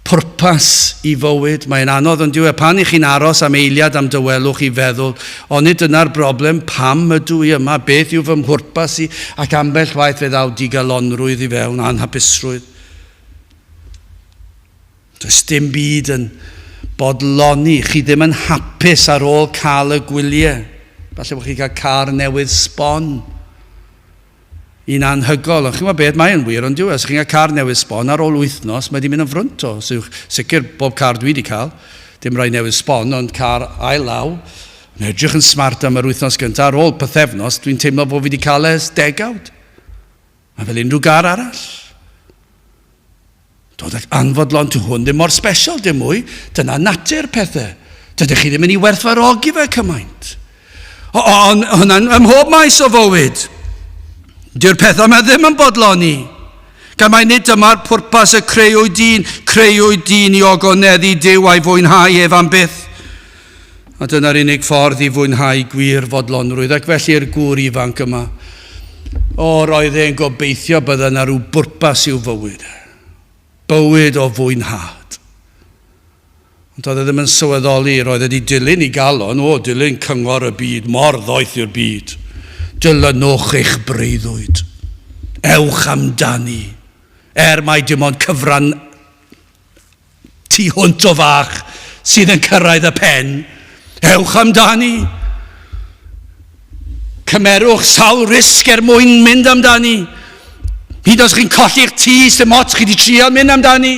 Pwrpas i fywyd, mae'n anodd ond dyw e pan i chi'n aros am eiliad am dawelwch i feddwl, onid dyna'r broblem, pam ydw i yma, beth yw fy mhwrpas i, ac ambell waith fe ddaw digalonrwydd i fewn, anhapusrwydd. Does dim byd yn bodloni. Chi ddim yn hapus ar ôl cael y gwyliau. Falle bod chi'n cael car newydd sbon. Un anhygol. Ond chi'n gwybod beth, mae'n wir, ond diw, e, os chi'n cael car newydd sbon, ar ôl wythnos, mae wedi mynd yn frwnt o. So, sicr, bob car dwi wedi cael, dim rhai newydd sbon, ond car ail law, yn edrych yn smart am yr wythnos gyntaf. Ar ôl pythefnos, dwi'n teimlo bod fi wedi cael ers degawd. Mae fel unrhyw gar arall. Dod ag anfodlon tu hwn ddim mor special dim mwy. Dyna natur pethau. Dydych chi ddim yn ei werthfawrogi fe cymaint. Ond hwnna'n ym mhob maes o fywyd. Dyw'r pethau yma ddim yn bodloni. Gan mai nid dyma'r pwrpas y creuwyd dyn, creuwyd dyn i ogoneddu Duw a'i fwynhau ef am byth. A dyna'r unig ffordd i fwynhau gwir fodlonrwydd, ac felly'r gŵr ifanc yma, o, roedd e'n gobeithio bydde yna rhyw bwrpas i'w fywyd e. Bywyd o fwynhad. Ond oedd e ddim yn sylweddoli, roedd e wedi dilyn i galon, o, dilyn cyngor y byd, mor ddoeth yw'r byd. Dilynwch eich breuddwyd. Ewch amdani. Er mai dim ond cyfran Tu hwnt o fach sydd yn cyrraedd y pen. Ewch amdani. Cymerwch sawl risg er mwyn mynd amdani. Hyd os chi'n colli'ch tŷ, sy'n ots, chi wedi trio mynd amdani.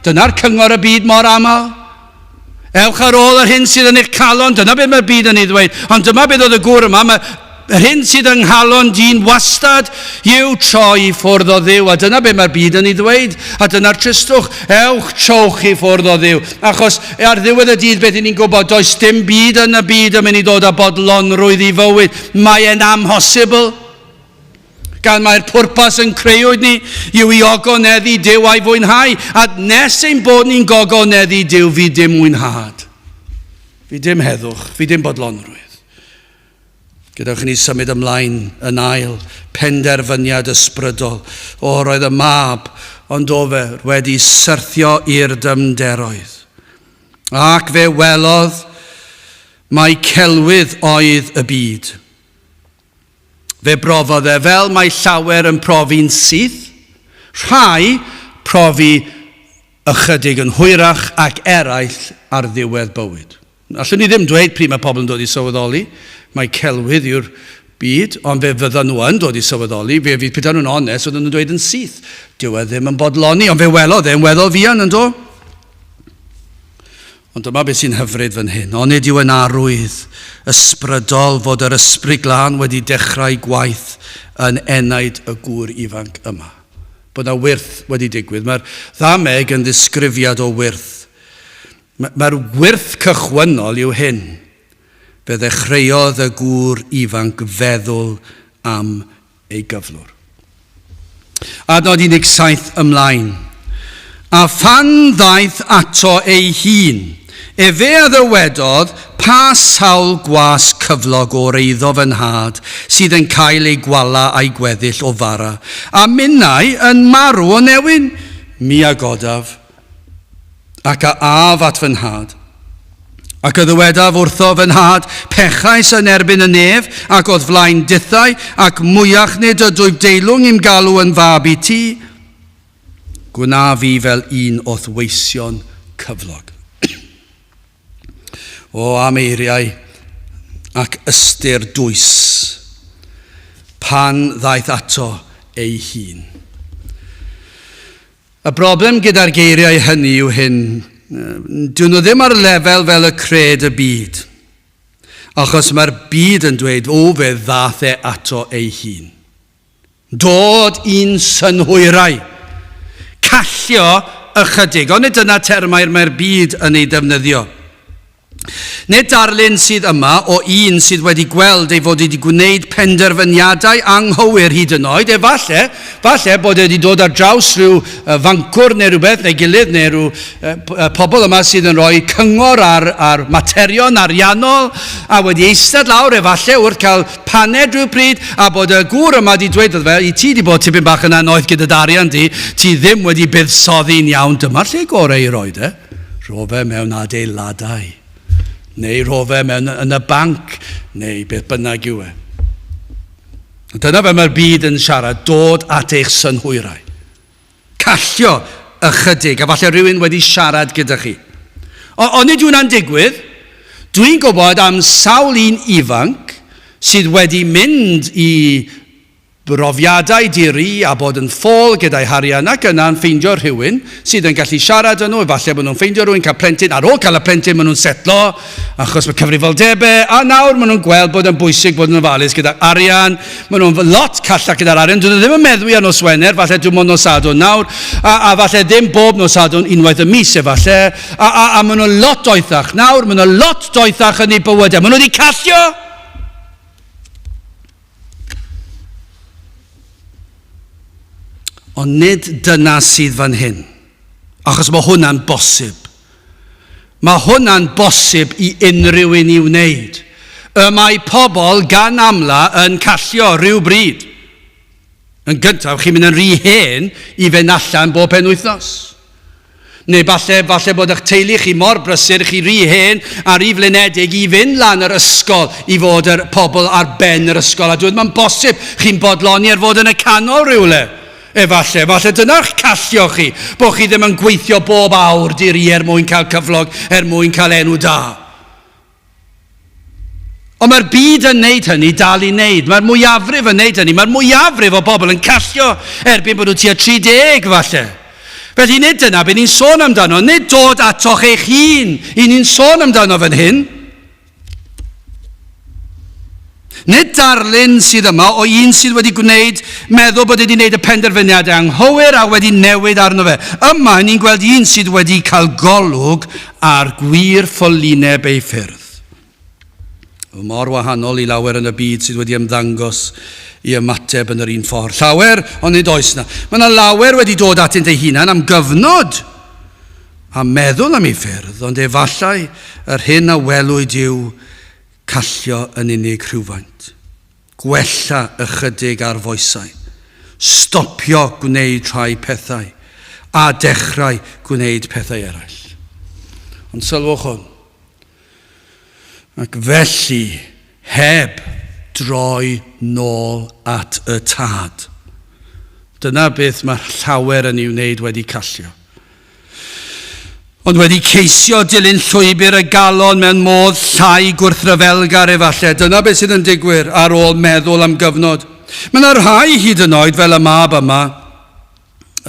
Dyna'r cyngor y byd mor aml. Ewch ar ôl yr hyn sydd yn eich calon, dyna beth mae'r byd yn ei ddweud. Ond dyma beth oedd y gŵr yma, mae Yr hyn sydd yng nghalon dyn wastad yw troi i ffwrdd o Dduw, a dyna beth mae'r byd yn ei ddweud, a dyna'r tristwch, ewch, trowch i ffwrdd o Dduw. Achos ar ddiwedd y dydd beth i ni'n gwybod, does dim byd yn y byd yn mynd i ddod â bodlonrwydd i fywyd. Mae e'n amhosibl. Gan mai'r pwrpas yn creuwyd ni yw i ogoneddu Duw a'i fwynhau, a nes ein bod ni'n gogoneddu Duw, fydd dim mwynhad. Fydd dim heddwch, fydd dim bodlonrwydd. Gadewch i ni symud ymlaen yn ail, penderfyniad ysbrydol. O, roedd y mab, ond o fe, wedi syrthio i'r dyfnderoedd. Ac fe welodd mai celwydd oedd y byd. Fe brofodd e fel mae llawer yn profi'n syth, rhai profi ychydig yn hwyrach ac eraill ar ddiwedd bywyd. Allwn ni ddim dweud pryd mae pobl yn dod i sylweddoli mai celwydd yw'r byd, ond fe fyddan nhw yn dod i sylweddoli, fe fydd petai nhw'n onest, fyddan nhw'n dweud yn syth, dyw e ddim yn bodloni, ond fe welodd e'n weddol fuan, yn do? Ond dyma beth sy'n hyfryd fan hyn. Onid yw yn arwydd ysbrydol fod yr Ysbryd Glân wedi dechrau gwaith yn enaid y gŵr ifanc yma? Bod 'na wyrth wedi digwydd. Mae'r ddameg yn ddisgrifiad o wyrth. Mae'r wyrth cychwynnol yw hyn. Fe ddechreuodd y gŵr ifanc feddwl am ei gyflwr. Adnod 17 ymlaen. A phan ddaeth ato ei hun, efe a ddywedodd, Pa sawl gwas cyflog o'r eiddo fy nhad sydd yn cael ei gwala a'i gweddill o fara, a minnau yn marw o newyn? Mi a godaf, ac a af at fy nhad. Ac y ddywedaf wrtho fy nhad, pechais yn erbyn y nef, ac o'th flaen dithau, ac mwyach nid ydwyf deilwng i'm galw yn fab i ti. Gwna fi fel un o'th weision cyflog. O, am eiriau ac ystyr dwys pan ddaeth ato ei hun. Y broblem gyda'r geiriau hynny yw hyn, dyn nhw ddim ar lefel fel y cred y byd. Achos mae'r byd yn dweud, o, fe ddath e ato ei hun. Dod i'n synhwyrau. Callio ychydig. Ond nid dyna termau'r mae'r byd yn ei defnyddio. Nid darlun sydd yma o un sydd wedi gweld ei fod wedi gwneud penderfyniadau anghywir hyd yn oed, efalle, falle bod e wedi dod ar draws rhyw fancwr neu rhywbeth neu gilydd neu rhyw pobl yma sydd yn rhoi cyngor ar, ar materion ariannol a wedi eistedd lawr efalle wrth cael paned rhyw pryd a bod y gŵr yma wedi dweud wrtho fe, i ti wedi bod tipyn bach yn annoeth gyda dy arian di, ti ddim wedi buddsoddi'n iawn, dyma'r lle gorau i roed e. Rho fe mewn adeiladau, neu rho fe mewn yn y banc, neu beth bynnag yw e. Dyna fe mae'r byd yn siarad, dod at eich synhwyrau. Callio ychydig, a falle rhywun wedi siarad gyda chi. O, onid yw hwnna'n digwydd? Dwi'n gwybod am sawl un ifanc sydd wedi mynd i brofiadau di-ri a bod yn ffôl gyda'i harian ac yna'n ffeindio rhywun sydd yn gallu siarad â nhw, efallai bod nhw'n ffeindio rhywun, cael plentyn, ar ôl cael y plentyn maen nhw'n setlo achos mae cyfrifoldebau a nawr maen nhw'n gweld bod yn bwysig bod yn ofalus gyda'r arian, maen nhw'n lot callach gyda'r arian, dyn nhw ddim yn meddwi ar nos Wener, falle dim ond nos Sadwrn nawr, a, a falle ddim bob nos Sadwrn, unwaith y mis efallai, a, a, a maen nhw'n lot doethach nawr, maen nhw'n lot doethach yn eu bywydau, maen nhw wedi callio! Ond nid dyna sydd fan hyn, achos mae hwnna'n bosib. Mae hwnna'n bosib i unrhyw un i wneud. Y mae pobl gan amla yn callio rhyw bryd. Yn gyntaf, chi'n mynd yn rhy hen i fynd allan bob penwythnos. Neu falle, falle bod eich teulu chi mor brysur, chi rhy hen a rhy flinedig i fynd lan yr ysgol i fod yr pobl ar ben yr ysgol. A dweud, mae'n bosib chi'n bodloni ar fod yn y canol rhywle. Efalle, falle dyna'ch callio chi, bod chi ddim yn gweithio bob awr diri er mwyn cael cyflog, er mwyn cael enw da. Ond mae'r byd yn neud hynny, dal i wneud. Mae'r mwyafrif yn neud hynny. Mae'r mwyafrif o bobl yn callio erbyn bod nhw tua 30 falle. Felly nid dyna beth ni'n sôn amdano. Nid dod atoch eich hun i ni'n sôn amdano fan hyn. Nid darlun sydd yma o un sydd wedi gwneud, meddwl bod wedi gwneud y penderfyniadau anghywir a wedi newid arno fe. Yma, ni'n gweld un sydd wedi cael golwg ar gwir ffolineb ei ffyrdd. Mor wahanol i lawer yn y byd sydd wedi ymddangos i ymateb yn yr un ffordd. Llawer, ond nid oes na. Mae yna lawer wedi dod atynt eu hunain am gyfnod a meddwl am ei ffyrdd, ond efallai yr hyn a welwyd yw callio yn unig rhywfaint. Gwella ychydig ar foesau, stopio gwneud rhai pethau, a dechrau gwneud pethau eraill. Ond sylwch hwn. Ac felly, heb droi nôl at y tad. Dyna beth mae llawer yn ei wneud wedi callio. Ond wedi ceisio dilyn llwybr y galon mewn modd llai gwrthryfelgar efallai. Dyna beth sydd yn digwydd ar ôl meddwl am gyfnod. Mae yna rhai hyd yn oed fel y mab yma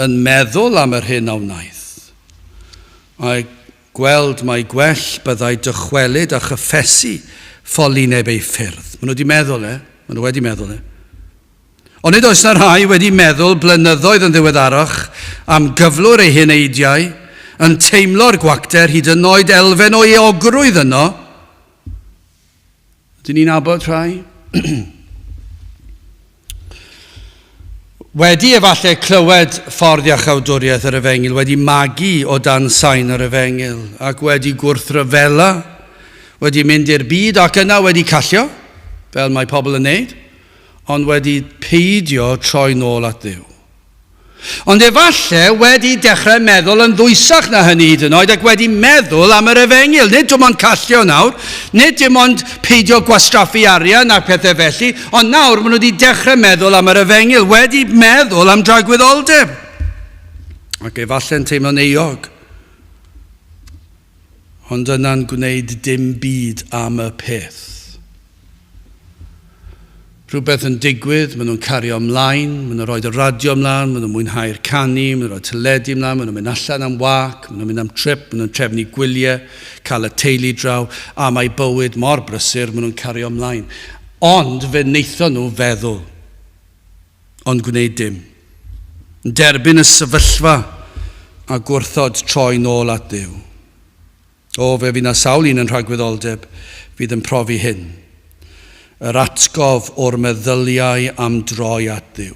yn meddwl am yr hyn a wnaeth. A gweld mai gwell byddai dychwelyd a chyffesu ffolineb ei ffyrdd. Maen nhw wedi meddwl e. Maen nhw wedi meddwl e. Ond nid oes 'na rhai wedi meddwl blynyddoedd yn ddiweddarach am gyflwr eu heneidiau, yn teimlo'r gwacter, hyd yn oed elfen o euogrwydd yno. Ydyn ni'n nabod rhai? Wedi efallai clywed ffordd iachawdwriaeth yr efengyl, wedi magu o dan sain yr efengyl, ac wedi gwrthryfela, wedi mynd i'r byd ac yna wedi callio, fel mae pobl yn neud, ond wedi peidio troi nôl at Dduw. Ond efalle wedi dechrau meddwl yn ddwysach na hynny hyd yn oed ac wedi meddwl am yr efengyl. Nid dim ond callio nawr, nid dim ond peidio gwastraffu arian a pethau felly, ond nawr maen nhw wedi dechrau meddwl am yr efengyl, wedi meddwl am dragwyddoldeb. Ac efalle'n teimlo'n euog. Ond yna'n gwneud dim byd am y peth. Rhywbeth yn digwydd, maen nhw'n cario ymlaen, maen nhw'n rhoi y radio ymlaen, maen nhw'n mwynhau'r canu, maen nhw'n rhoi teledu ymlaen, maen nhw'n mynd allan am wac, maen nhw'n mynd am trip, maen nhw'n trefnu gwyliau, cael y teulu draw, a mae bywyd mor brysur, maen nhw'n cario ymlaen. Ond fe wnaethon nhw feddwl, ond gwneud dim. Yn derbyn y sefyllfa a gwrthod troi nôl at Dduw. O, fe fydd 'na sawl un yn rhagwyddoldeb fydd yn profi hyn. Yr atgof o'r meddyliau am droi at Dduw.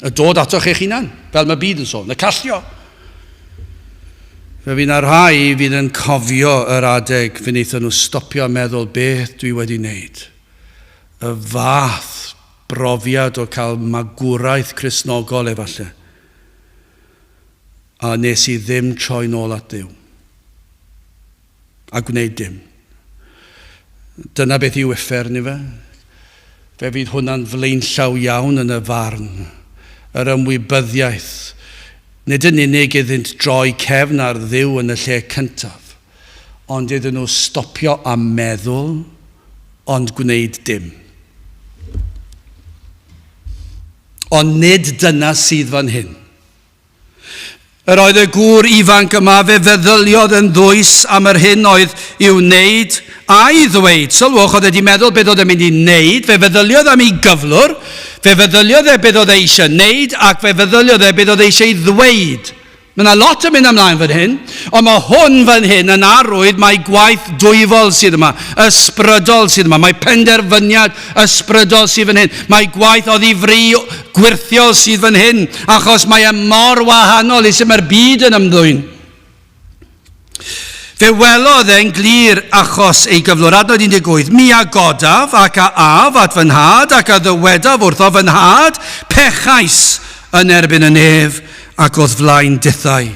Y dod atoch eich hunan, fel mae byd yn sôn, y callio. Fe fydd 'na rhai fydd yn cofio yr adeg fe wnaethon nhw stopio a meddwl beth dwi wedi wneud. Y fath brofiad o cael magwraeth Cristnogol efallai. A nes i ddim troi nôl at Dduw. A gwneud dim. Dyna beth yw uffern, ife? Fe fydd hwnna'n flaenllaw iawn yn y farn. Yr ymwybyddiaeth. Nid yn unig iddynt droi cefn ar Dduw yn y lle cyntaf, ond iddyn nhw stopio a meddwl, ond gwneud dim. Ond nid dyna sydd fan hyn. Yr oedd y gŵr ifanc yma, fe feddyliodd yn ddwys am yr hyn oedd i'w wneud a'i ddweud. Sylwch, oedd e wedi meddwl beth oedd e'n mynd i wneud, fe feddyliodd am ei gyflwr, fe feddyliodd e beth oedd e eisiau wneud, ac fe feddyliodd e beth oedd e eisiau ei ddweud. Mae yna lot yn mynd ymlaen fan hyn, ond mae hwn fan hyn yn arwydd mai gwaith dwyfol sydd yma, ysbrydol sydd yma, mae penderfyniad ysbrydol sydd fan hyn, mae gwaith oddi fri gwyrthiol sydd fan hyn, achos mae e mor wahanol i sut mae'r byd yn ymddwyn. Fe welodd e'n glir achos ei gyflwr. Adnod 18, Mi a godaf ac a af at fy nhad ac a ddywedaf wrtho fy nhad, pechais yn erbyn y nef ac o'th flaen dithau.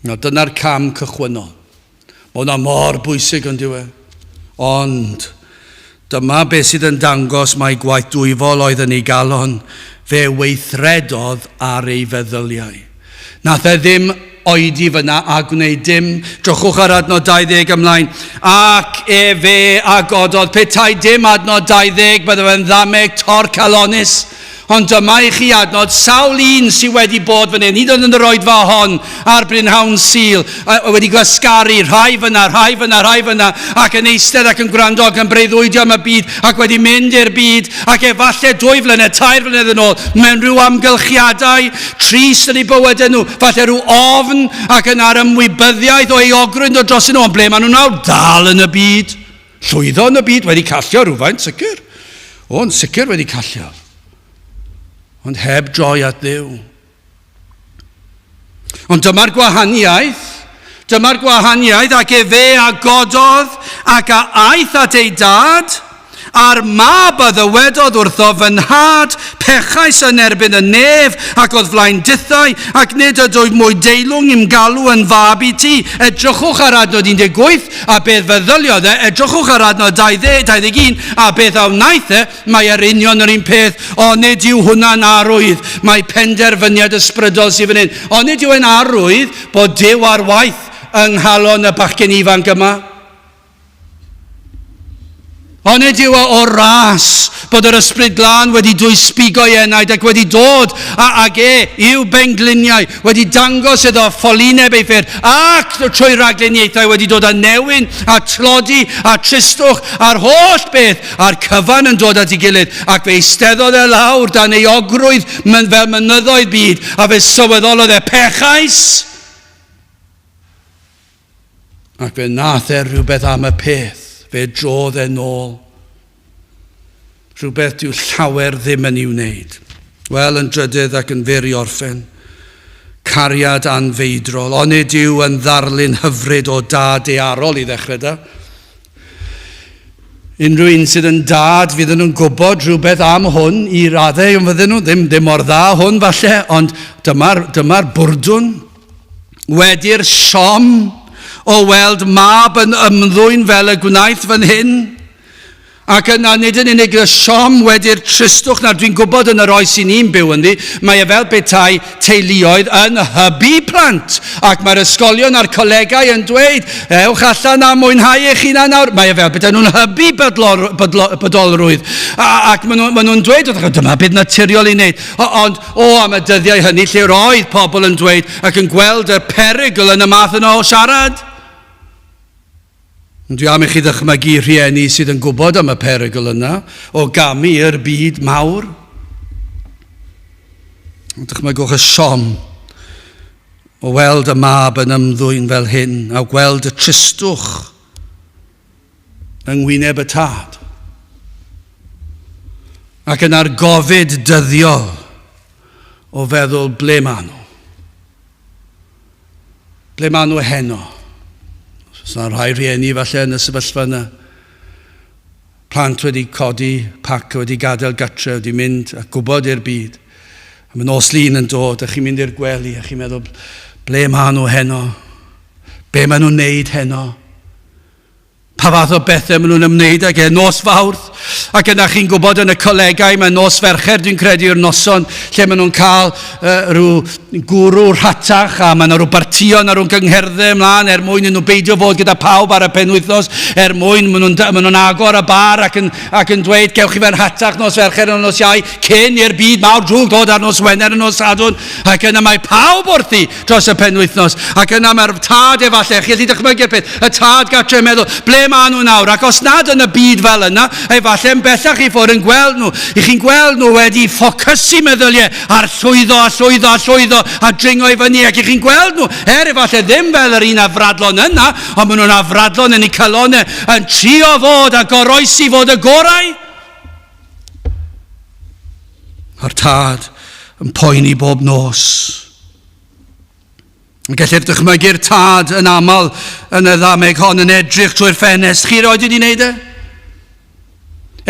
Nawr dyna'r cam cychwynnol. Mae hwnna mor bwysig ond yw e? Ond dyma beth sydd yn dangos mai gwaith dwyfol oedd yn ei galon. Fe weithredodd ar ei feddyliau. Nath e ddim oedi fyna a gwneud dim. Drychwch ar adnod 20 ymlaen. Ac efe a gododd. Petai dim adnod 20, bydde fe'n ddameg torcalonnus. Ond dyma i chi adnod sawl un sydd wedi bod fan hyn, hyd yn oed yn yr oedfa hon ar brynhawn Sul, wedi gwasgaru, rhai fyna, rhai fyna, rhai fyna, ac yn eistedd ac yn gwrando ac yn breuddwydio am y byd, ac wedi mynd i'r byd, ac efallai dwy flynedd, tair flynedd yn ôl, mewn rhyw amgylchiadau trist yn eu bywydau nhw, falle rhyw ofn ac yna'r ymwybyddiaeth o euogrwydd yn dod drosyn nhw, ond ble maen nhw nawr? Dal yn y byd. Llwyddo yn y byd, wedi callio rhywfaint, sicr. O, yn sicr wedi callio. Ond heb droi at Dduw. Ond dyma'r gwahaniaeth. Dyma'r gwahaniaeth ac efe a gododd ac a aeth at ei dad. A'r mab a ddywedodd wrtho, Fy nhad, pechais yn erbyn y nef ac o'dd flaen dithau, ac nid ydwyf mwy deilwng i'm galw yn fab i ti. Edrychwch ar adnod 18, a beth feddyliodd e, edrychwch ar adnod 20, 21, a beth a wnaeth e, mae e'r union yr un peth, onid yw hwnna'n arwydd? Mae penderfyniad ysbrydol sydd fan hyn. Onid yw e'n arwydd bod Duw ar waith yng nghalon y bachgen ifanc yma? Onid yw e o ras bod yr Ysbryd Glân wedi dwysbigo'i enaid ac wedi dod a ag e i'w bengliniau, wedi dangos iddo ffolineb ei ffyrdd, ac trwy ragluniaethau wedi dod â newyn a tlodi a tristwch a'r holl beth, a'r cyfan yn dod at ei gilydd, ac fe eisteddodd e lawr dan euogrwydd fel mynyddoedd byd, a fe sylweddolodd e, pechais! Ac fe nath e rhywbeth am y peth, fe drodd e nôl. Rhywbeth dyw llawer ddim yn ei wneud. Wel, yn drydydd ac yn fyr i orffen, cariad anfeidrol, onid yw yn ddarlun hyfryd o dad dearol i ddechrau da? Unrhyw un sydd yn dad fydden nhw'n gwybod rhywbeth am hwn i raddau, ond fydden nhw ddim, ddim mor dda hwn falle, ond dyma'r dyma bwrdwn. Wedi'r siom o weld mab yn ymddwyn fel y gwnaeth fan hyn, ac yna nid yn unig y siom wedi'r tristwch na dwi'n gwybod yn yr oes i ni'n byw ynddi, mae e fel petai teuluoedd yn hybu plant, ac mae'r ysgolion a'r colegau yn dweud, ewch allan a mwynhau eich hunan nawr. Mae e fel petai nhw'n hybu bydlor, bydlo, bydolrwydd, a, ac maen nhw'n nhw dweud, dyma beth naturiol i wneud. Ond O, am y dyddiau hynny lle roedd pobl yn dweud ac yn gweld y perygl yn y math yna o siarad. Ond dwi am i chi ddychmygu rhieni sydd yn gwybod am y perygl yna o gamu i'r byd mawr. Dychmygwch y siom o weld y mab yn ymddwyn fel hyn a gweld y tristwch yng ngwyneb y tad. Ac yna'r gofid dyddiol o feddwl ble maen nhw. Ble maen nhw heno? Os yna rhai rhieni falle yn y sefyllfa yna. Plant wedi codi pac wedi gadael gatre, wedi mynd a gwybod i'r byd. A mae nos lun yn dod a chi'n mynd i'r gwely a chi'n meddwl ble maen nhw heno? Be maen nhw'n neud heno? Pa fath o bethau maen nhw'n ymwneud ag e? Nos Fawrth. Ac yna chi'n gwybod yn y colegau, mae nos Fercher, dwi'n credu, yw'r noson lle maen nhw'n cael uh, rhyw gwrw rhatach a maen nhw rhyw bartïon a rhyw gyngherddau ymlaen er mwyn i nhw beidio fod gyda pawb ar y penwythnos, er mwyn maen nhw'n maen nhw agor y bar ac yn, ac yn dweud gewch chi fe'n rhatach nos Fercher a nos Iau cyn i'r byd mawr drwg dod ar nos Wener a nos Sadwrn ac yna mae pawb wrthi dros y penwythnos, ac yna mae'r tad efallai, chi allu dychmygu'r peth, y tad gartre yn meddwl, ble maen nhw nawr? Ac os nad yn y byd fel yna, efallai yn bellach i ffwrdd yn gweld nhw. I chi'n gweld nhw wedi ffocysu meddyliau ar llwyddo a llwyddo a llwyddo a dringo i fyny, ac i chi'n gweld nhw, er efallai ddim fel yr un afradlon yna, ond maen nhw'n afradlon yn eu calonau, yn trio fod a goroesi fod y gorau. A'r tad yn poeni bob nos. Gellir dychmygu'r tad yn aml yn y ddameg hon yn edrych trwy'r ffenest. Chi roed wedi wneud e?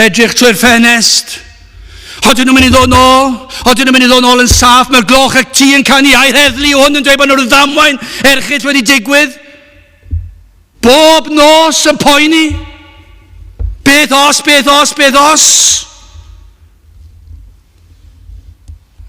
Edrych trwy'r ffenest. Odyn nhw'n mynd i ddod nôl? Odyn nhw'n mynd i ddod nôl yn saff? Mae'r gloch ac ti yn canu a'r heddlu hwn yn dweud bod nhw'n ddamwain erchyll wedi digwydd. Bob nos yn poeni. Beth os, beth os, beth os?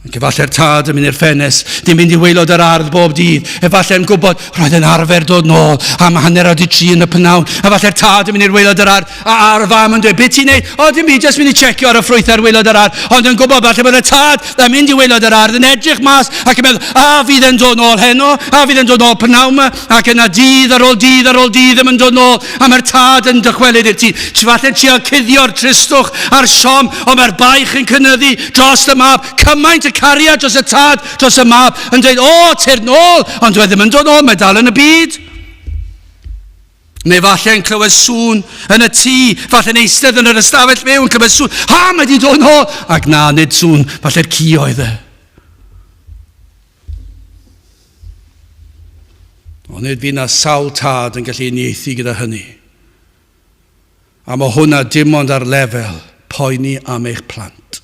Ac efallai'r tad yn mynd i'r ffenest, ddim mynd i waelod yr ardd bob dydd. Efallai'n gwybod, roedd yn arfer dod nôl am hanner awr tri yn y pnawn. Efallai'r tad yn mynd i'r waelod yr ardd, a a'r fam yn dweud, beth ti'n neud? O, dim byd, jyst mynd i checio ar y ffrwythau ar waelod yr ardd. Ond yn gwybod, falle bod y tad yn mynd i waelod yr ardd, yn edrych mas ac yn meddwl, a fydd e'n dod nôl heno? A fydd e'n dod nôl pnawn yma? Ac yna dydd ar ôl dydd ar ôl dydd ddim yn dod nôl, a mae'r tad yn dychwelyd i'r tŷ. Ti falle'n trio cuddio'r tristwch a'r siom, ond mae'r baich yn cynyddu dros y mab. Cymaint y cariad dros y tad, dros y mab, yn dweud, o, tyrd nôl, ond dwi e ddim yn dod nôl, mae dal yn y byd. Neu falle yn clywed sŵn yn y tŷ, falle'n eistedd yn yr ystafell fyw yn clywed sŵn, ha, mae wedi dod nôl! Ac na, nid sŵn, falle'r ci oedd e. Onid fi na sawl tad yn gallu uniaethu gyda hynny. A mae hwnna dim ond ar lefel poeni am eich plant.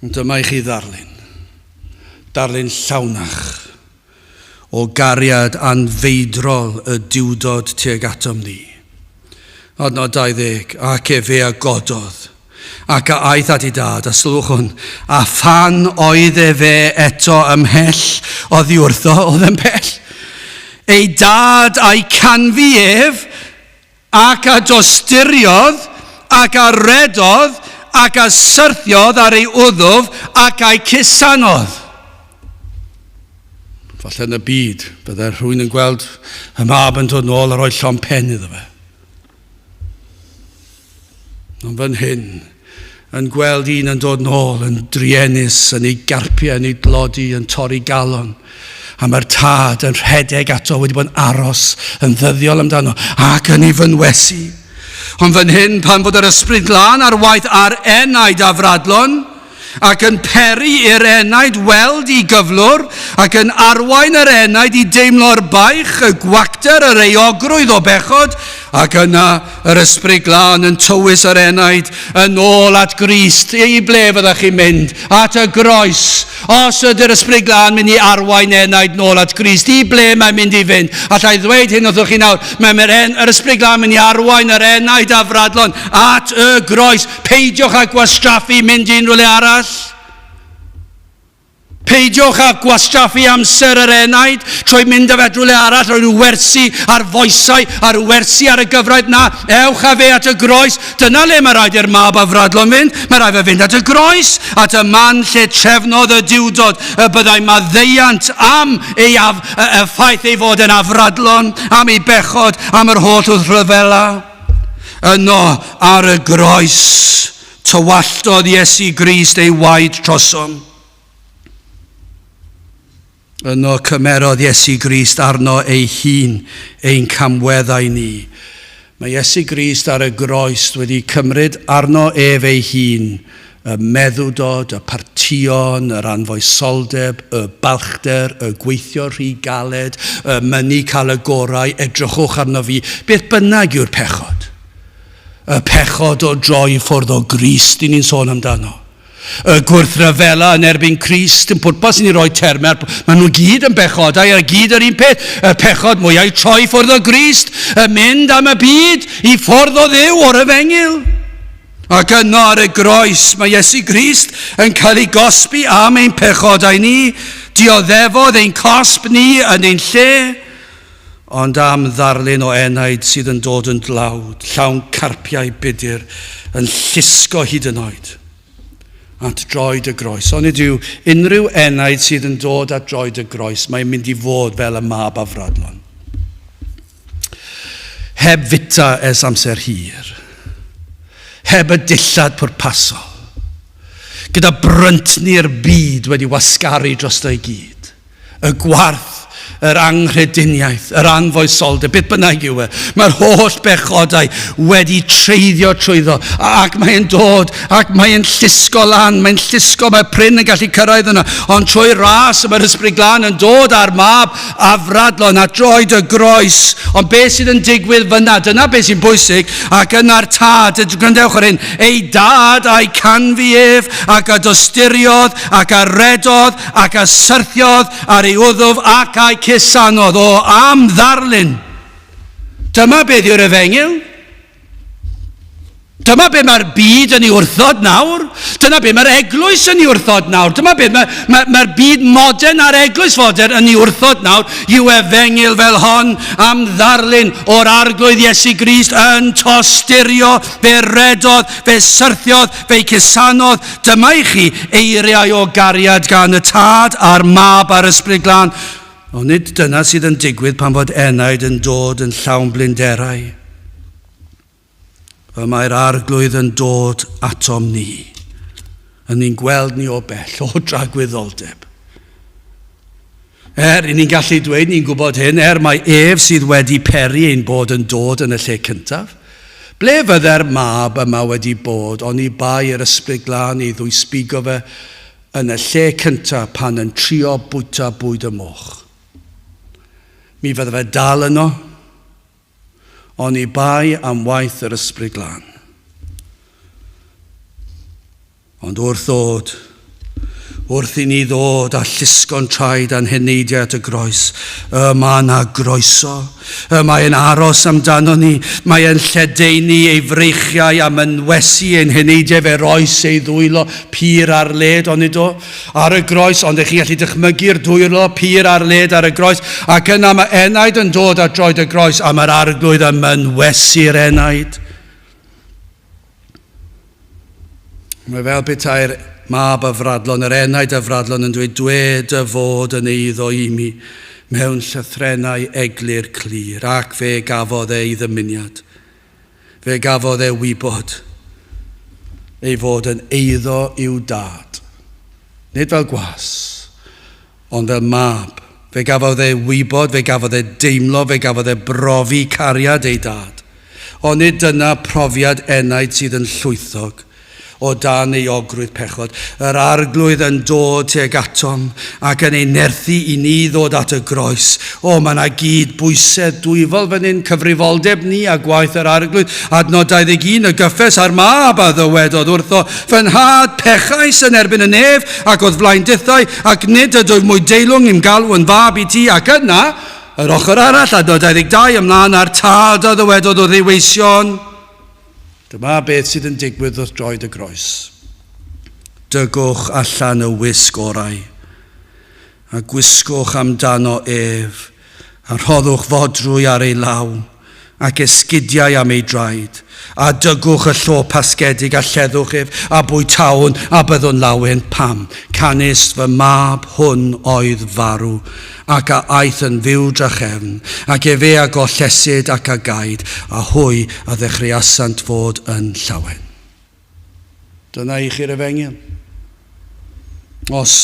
Ond dyma i chi ddarlun. Darlun llawnach o gariad anfeidrol y Duwdod tuag atom ni. Adnod 20, ac efe a gododd, ac a aeth at ei dad, a sylwch hwn, a phan oedd efe eto ymhell oddi wrtho, oedd yn pell, ei dad a'i canfu ef, ac a dosturiodd, ac a redodd, ac a syrthiodd ar ei wddf, ac a'i cusanodd. Falle yn y byd, bydde rhywun yn gweld y mab yn dod nôl a rhoi llond pen iddo fe. Ond fan hyn, yn gweld un yn dod nôl yn druenus, yn ei garpiau, yn ei dlodi, yn torri galon. A mae'r tad yn rhedeg ato wedi bod yn aros yn ddyddiol amdano ac yn ei fynwesu. Ond fan hyn, pan fod yr ysbryd glân ar waith ar enaid afradlon, ac yn peri i'r enaid weld i gyflwr, ac yn arwain yr enaid i deimlo'r baich, y gwacter, yr euogrwydd o bechod, ac yna yr Ysbryd Glân yn tywys yr enaid yn ôl at Grist. I ble fyddech chi'n mynd? At y groes. Os ydy'r Ysbryd Glân mynd i arwain enaid nôl at Grist, i ble mae'n mynd i fynd? Alla i ddweud hyn wrthych chi nawr, mae yr Ysbryd Glân mynd i arwain yr enaid afradlon at y groes. Peidiwch â gwastraffu mynd i unrhyw le arall. Peidiwch â gwastraffu amser yr enaid trwy mynd â fe at rywle arall, rhoi rhyw wersi ar foesau, ar wersi ar y gyfraith. Na, ewch â fe at y groes. Dyna le mae rhaid i'r mab afradlon fynd. Mae rhaid fe fynd at y groes, at y man lle trefnodd y Duwdod y byddai maddeuant am ei af, y, y ffaith ei fod yn afradlon, am ei bechod, am yr holl wrthryfela. Yno ar y groes, tywalltodd Iesu Grist ei waed trosom. Yno cymerodd Iesu Grist arno ei hun ein camweddau ni. Mae Iesu Grist ar y groes wedi cymryd arno ef ei hun y meddwdod, y partïon, yr anfoesoldeb, y balchder, y gweithio rhy galed, y mynnu cael y gorau, edrychwch arno fi, beth bynnag yw'r pechod. Y pechod o droi ffwrdd o Grist i ni'n sôn amdano. Y gwrthryfela yn erbyn Crist, yn pwrpas i ni roi termau, maen nhw gyd yn bechodau, a gyd yr un peth. Y pechod mwyau troi ffwrdd o Grist, y mynd am y byd i ffwrdd o Dduw o'r efengyl. Ac yno ar y groes mae Iesu Grist yn cael ei gosbi am ein pechodau ni, dioddefodd ein cosb ni yn ein lle, ond am ddarlun o enaid sydd yn dod yn dlawd, llawn carpiau budur, yn llusgo hyd yn oed at droed y groes. Onid yw unrhyw enaid sydd yn dod at droed y groes, mae'n mynd i fod fel y mab afradlon. Heb fita ers amser hir. Heb y dillad pwrpasol. Gyda bryntni'r byd wedi wasgaru drosto i gyd. Y gwarth, yr anghrediniaeth, yr anfoesoldeb, beth bynnag yw e. Mae'r holl bechodau wedi treiddio trwyddo, ac mae'n dod, ac mae'n llusgo lan, mae'n llusgo, mae prin yn gallu cyrraedd yna, ond trwy ras y mae'r Ysbryd Glân yn dod â'r mab afradlon a droed y groes. Ond beth sydd yn digwydd fyna, dyna beth sy'n bwysig, ac yna'r tad, gwrandewch ar hyn, ei dad a'i canfu ef, ac a dosturiodd, ac a redodd, ac a syrthiodd ar ei wddf, ac a'i cusanodd. O, am ddarlun! Dyma beth yw'r efengyl. Dyma be mae'r byd yn ei wrthod nawr. Dyna be mae'r eglwys yn ei wrthod nawr. Dyma be mae'r mae, mae byd modern a'r eglwys fodern yn ei wrthod nawr yw efengyl fel hon am ddarlun o'r Arglwydd Iesu Grist yn tosturio, fe redodd, fe syrthiodd, fe'i cusanodd. Dyma i chi eiriau o gariad gan y Tad a'r Mab a'r Ysbryd Glân. Ond nid dyna sydd yn digwydd pan fod enaid yn dod yn llawn blinderau. Y mae'r Arglwydd yn dod atom ni. Yn ni'n gweld ni o bell, o dragwyddoldeb. Er, i ni'n gallu dweud, ni'n gwybod hyn, er mae ef sydd wedi peri ein bod yn dod yn y lle cyntaf. Ble fydde'r mab yma wedi bod, oni bai yr Ysbryd Glân ei ddwysbigo fe yn y lle cyntaf pan yn trio bwyta bwyd y moch? Mi fydde fe dal yno. Oni bai am waith yr Ysbryd Glân. Ond wrth ddod, wrth i ni ddod a llusgo'n traed a'n heneidiau at y groes, y mae yna groeso. Y mae e'n aros amdano ni. Mae e'n lledaenu ei freichiau a mynwesu ein heneidiau fe roes ei ddwylo pur ar led, onid o? Ar y groes, ond ych chi'n gallu dychmygu'r dwylo pur ar led ar y groes, ac yna mae enaid yn dod at droed y groes, a mae'r arglwydd yn mynwesu'r enaid. Mae fel petai'r mab afradlon, yr enaid afradlon yn dweud, dwed dy fod yn eiddo i mi mewn llythrennau eglur clir, ac fe gafodd e ei ddymuniad. Fe gafodd e wybod ei fod yn eiddo i'w dad. Nid fel gwas, ond fel mab. Fe gafodd e wybod, fe gafodd e deimlo, fe gafodd e brofi cariad ei dad. Onid dyna profiad enaid sydd yn llwythog o dan euogrwydd pechod? Yr Arglwydd yn dod tuag atom ac yn ei nerthu i ni ddod at y groes. O, mae yna gyd bwysedd dwyfol fan hyn, cyfrifoldeb ni a gwaith yr Arglwydd. Adnod 21, y gyffes a'r mab a ddywedodd wrtho, Fy nhad, pechais yn erbyn y nef ac o'th flaen dithau, ac nid ydwyf mwy deilwng i'm galw yn fab i ti. Ac yna, yr ochr arall, adnod 22, ymlaen â'r tad a ddywedodd wrth ei weision. Dyma beth sydd yn digwydd wrth droed y groes. Dygwch allan y wisg orau, a gwisgwch amdano ef, a rhoddwch fodrwy ar ei law, ac esgidiau am ei draed, a dygwch y llo pasgedig, a lleddwch ef, a bwytawn, a byddwn lawen. Pam? Canys fy mab hwn oedd farw, ac a aeth yn fyw drachefn, ac efe a gollesid ac a gaed, a hwy a ddechreuasant fod yn llawen. Dyna i chi'r efengyl. Os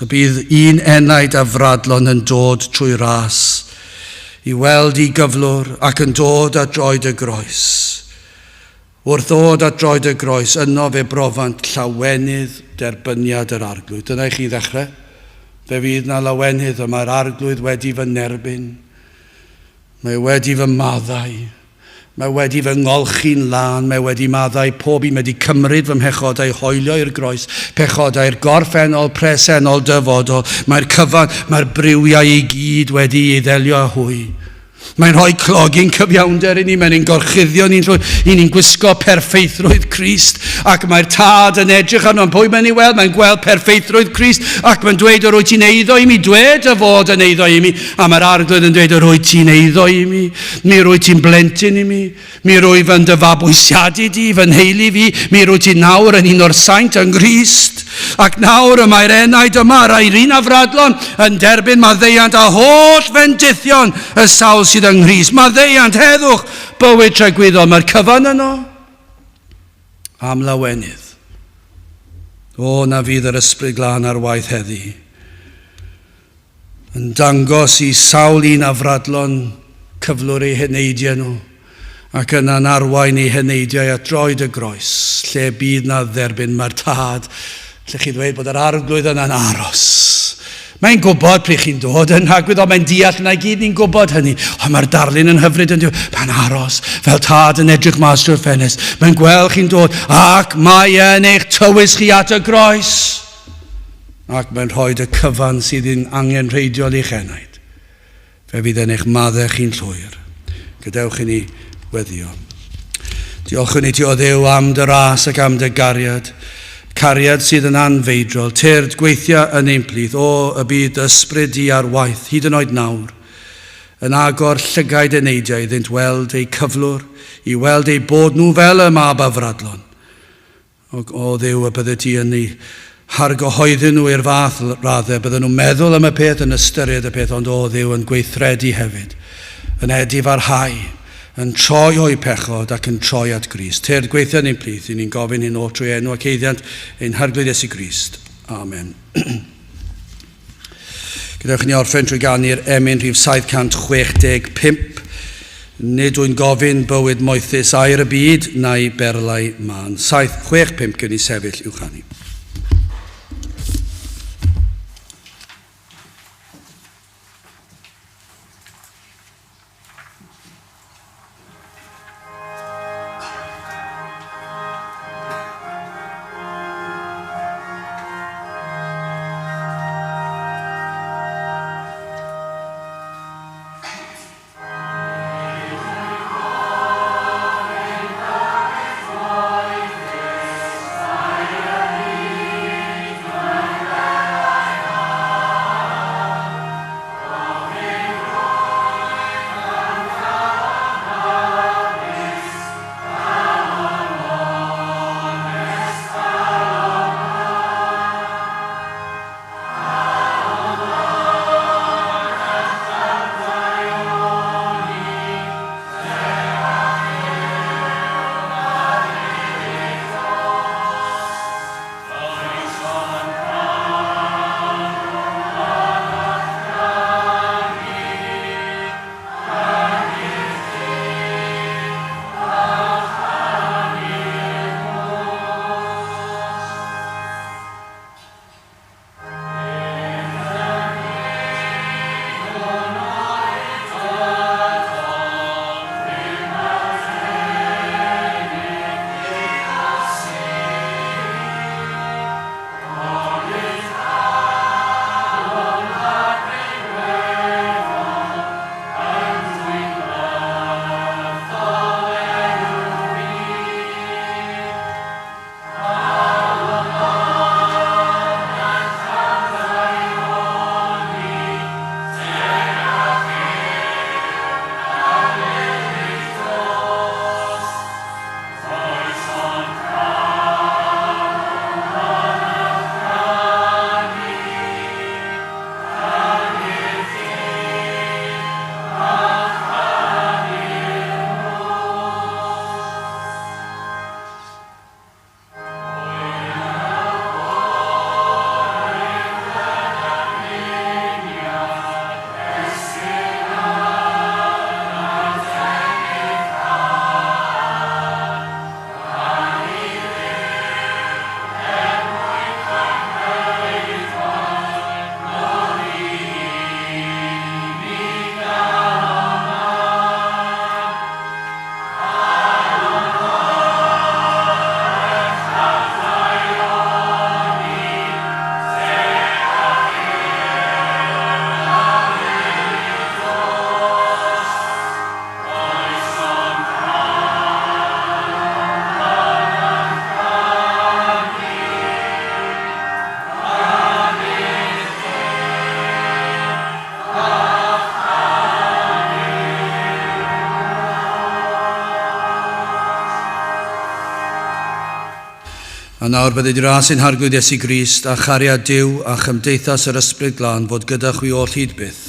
y bydd un enaid afradlon yn dod trwy ras i weld i gyflwr ac yn dod at droed y groes, wrth ddod at droed y groes, yno fe brofant llawenydd derbyniad yr Arglwydd. Dyna i chi ddechrau. Fe fydd na lawenydd y mae'r Arglwydd wedi fy nerbyn. Mae wedi fy maddau. Mae wedi fy ngolchi'n lân, mae wedi maddau pob un, mae wedi cymryd fy mhechodau hoelio i'r groes, pechodau'r gorffennol, presennol, dyfodol. Mae'r cyfan, mae'r briwiau i gyd wedi ei ddelio â hwy. Mae'n rhoi clogyn cyfiawnder i ni, mae'n ein gorchuddio ni'n llwyr, i ni'n gwisgo perffeithrwydd Crist, ac mae'r Tad yn edrych arno, pwy mae'n ei weld? Mae'n gweld perffeithrwydd Crist, ac mae'n dweud, yr wyt ti'n eiddo i mi, dwed dy fod yn eiddo i mi, a mae'r Arglwydd yn dweud, yr wyt ti'n eiddo i mi, Mi rwyt ti'n blentyn i mi. Mi rwyf yn dy fabwysiadu di, fy nheulu fi. Mi rwyt ti nawr yn un o'r saint yng Nghrist. Ac nawr y mae'r enaid yma, yr un afradlon, yn derbyn maddeuant a holl fendithion y sawl sydd yng Nghrist. Maddeuant, heddwch, bywyd tragwyddol. Mae'r cyfan yno am lawenydd. O, na fydd yr Ysbryd Glân ar waith heddi. Yn dangos i sawl un afradlon cyflwr eu heneidiau nhw, ac yna'n arwain eu heneidiau at droed y groes, lle bydd na dderbyn. Mae'r Tad, lle chi ddweud bod yr Arglwydd yna'n aros. Mae'n gwybod pryd chi'n dod yn rhagwydd, ond mae'n deall yna i gyd, ni'n gwybod hynny. Ond mae'r darlun yn hyfryd yn dweud, mae'n aros, fel tad yn edrych mas drwy'r ffenest. Mae'n gweld chi'n dod, ac mae yn eich tywys chi at y groes. Ac mae'n rhoi y cyfan sydd yn angenrheidiol i'ch enaid. Fe fydd e'n eich maddau chi'n llwyr. Gadewch i ni weddio. Diolchwn i ti, o Dduw, am dy ras ac am dy gariad. Cariad sydd yn anfeidrol. Tyrd, gweithia yn ein plith. O, y bydd dy ysbryd di ar waith, hyd yn oed nawr, yn agor llygaid eneidiau iddynt weld eu cyflwr, i weld eu bod nhw fel y mab afradlon. O, o Dduw, y byddet ti yn eu hargyhoeddi nhw i'r fath raddau, bydden nhw'n meddwl am y peth, yn ystyried y peth, ond o Dduw, yn gweithredu hefyd, yn edifarhau, yn troi o'u pechod ac yn troi at Grist. Tyrd, gweithio yn ein plith, i ni'n gofyn hyn oll trwy enw ac eiddiant ein Harglwydd Iesu Grist. Amen. Gadewch i ni orffen trwy ganu'r emyn rhif 765. Nid wy'n gofyn bywyd moethus aur y byd na'i berlau mân. 765 gewn ni sefyll i'w chanu. A nawr bydded i ras ein Harglwydd Iesu Grist a chariad Duw a chymdeithas yr Ysbryd Glân fod gyda chwi oll hyd byth.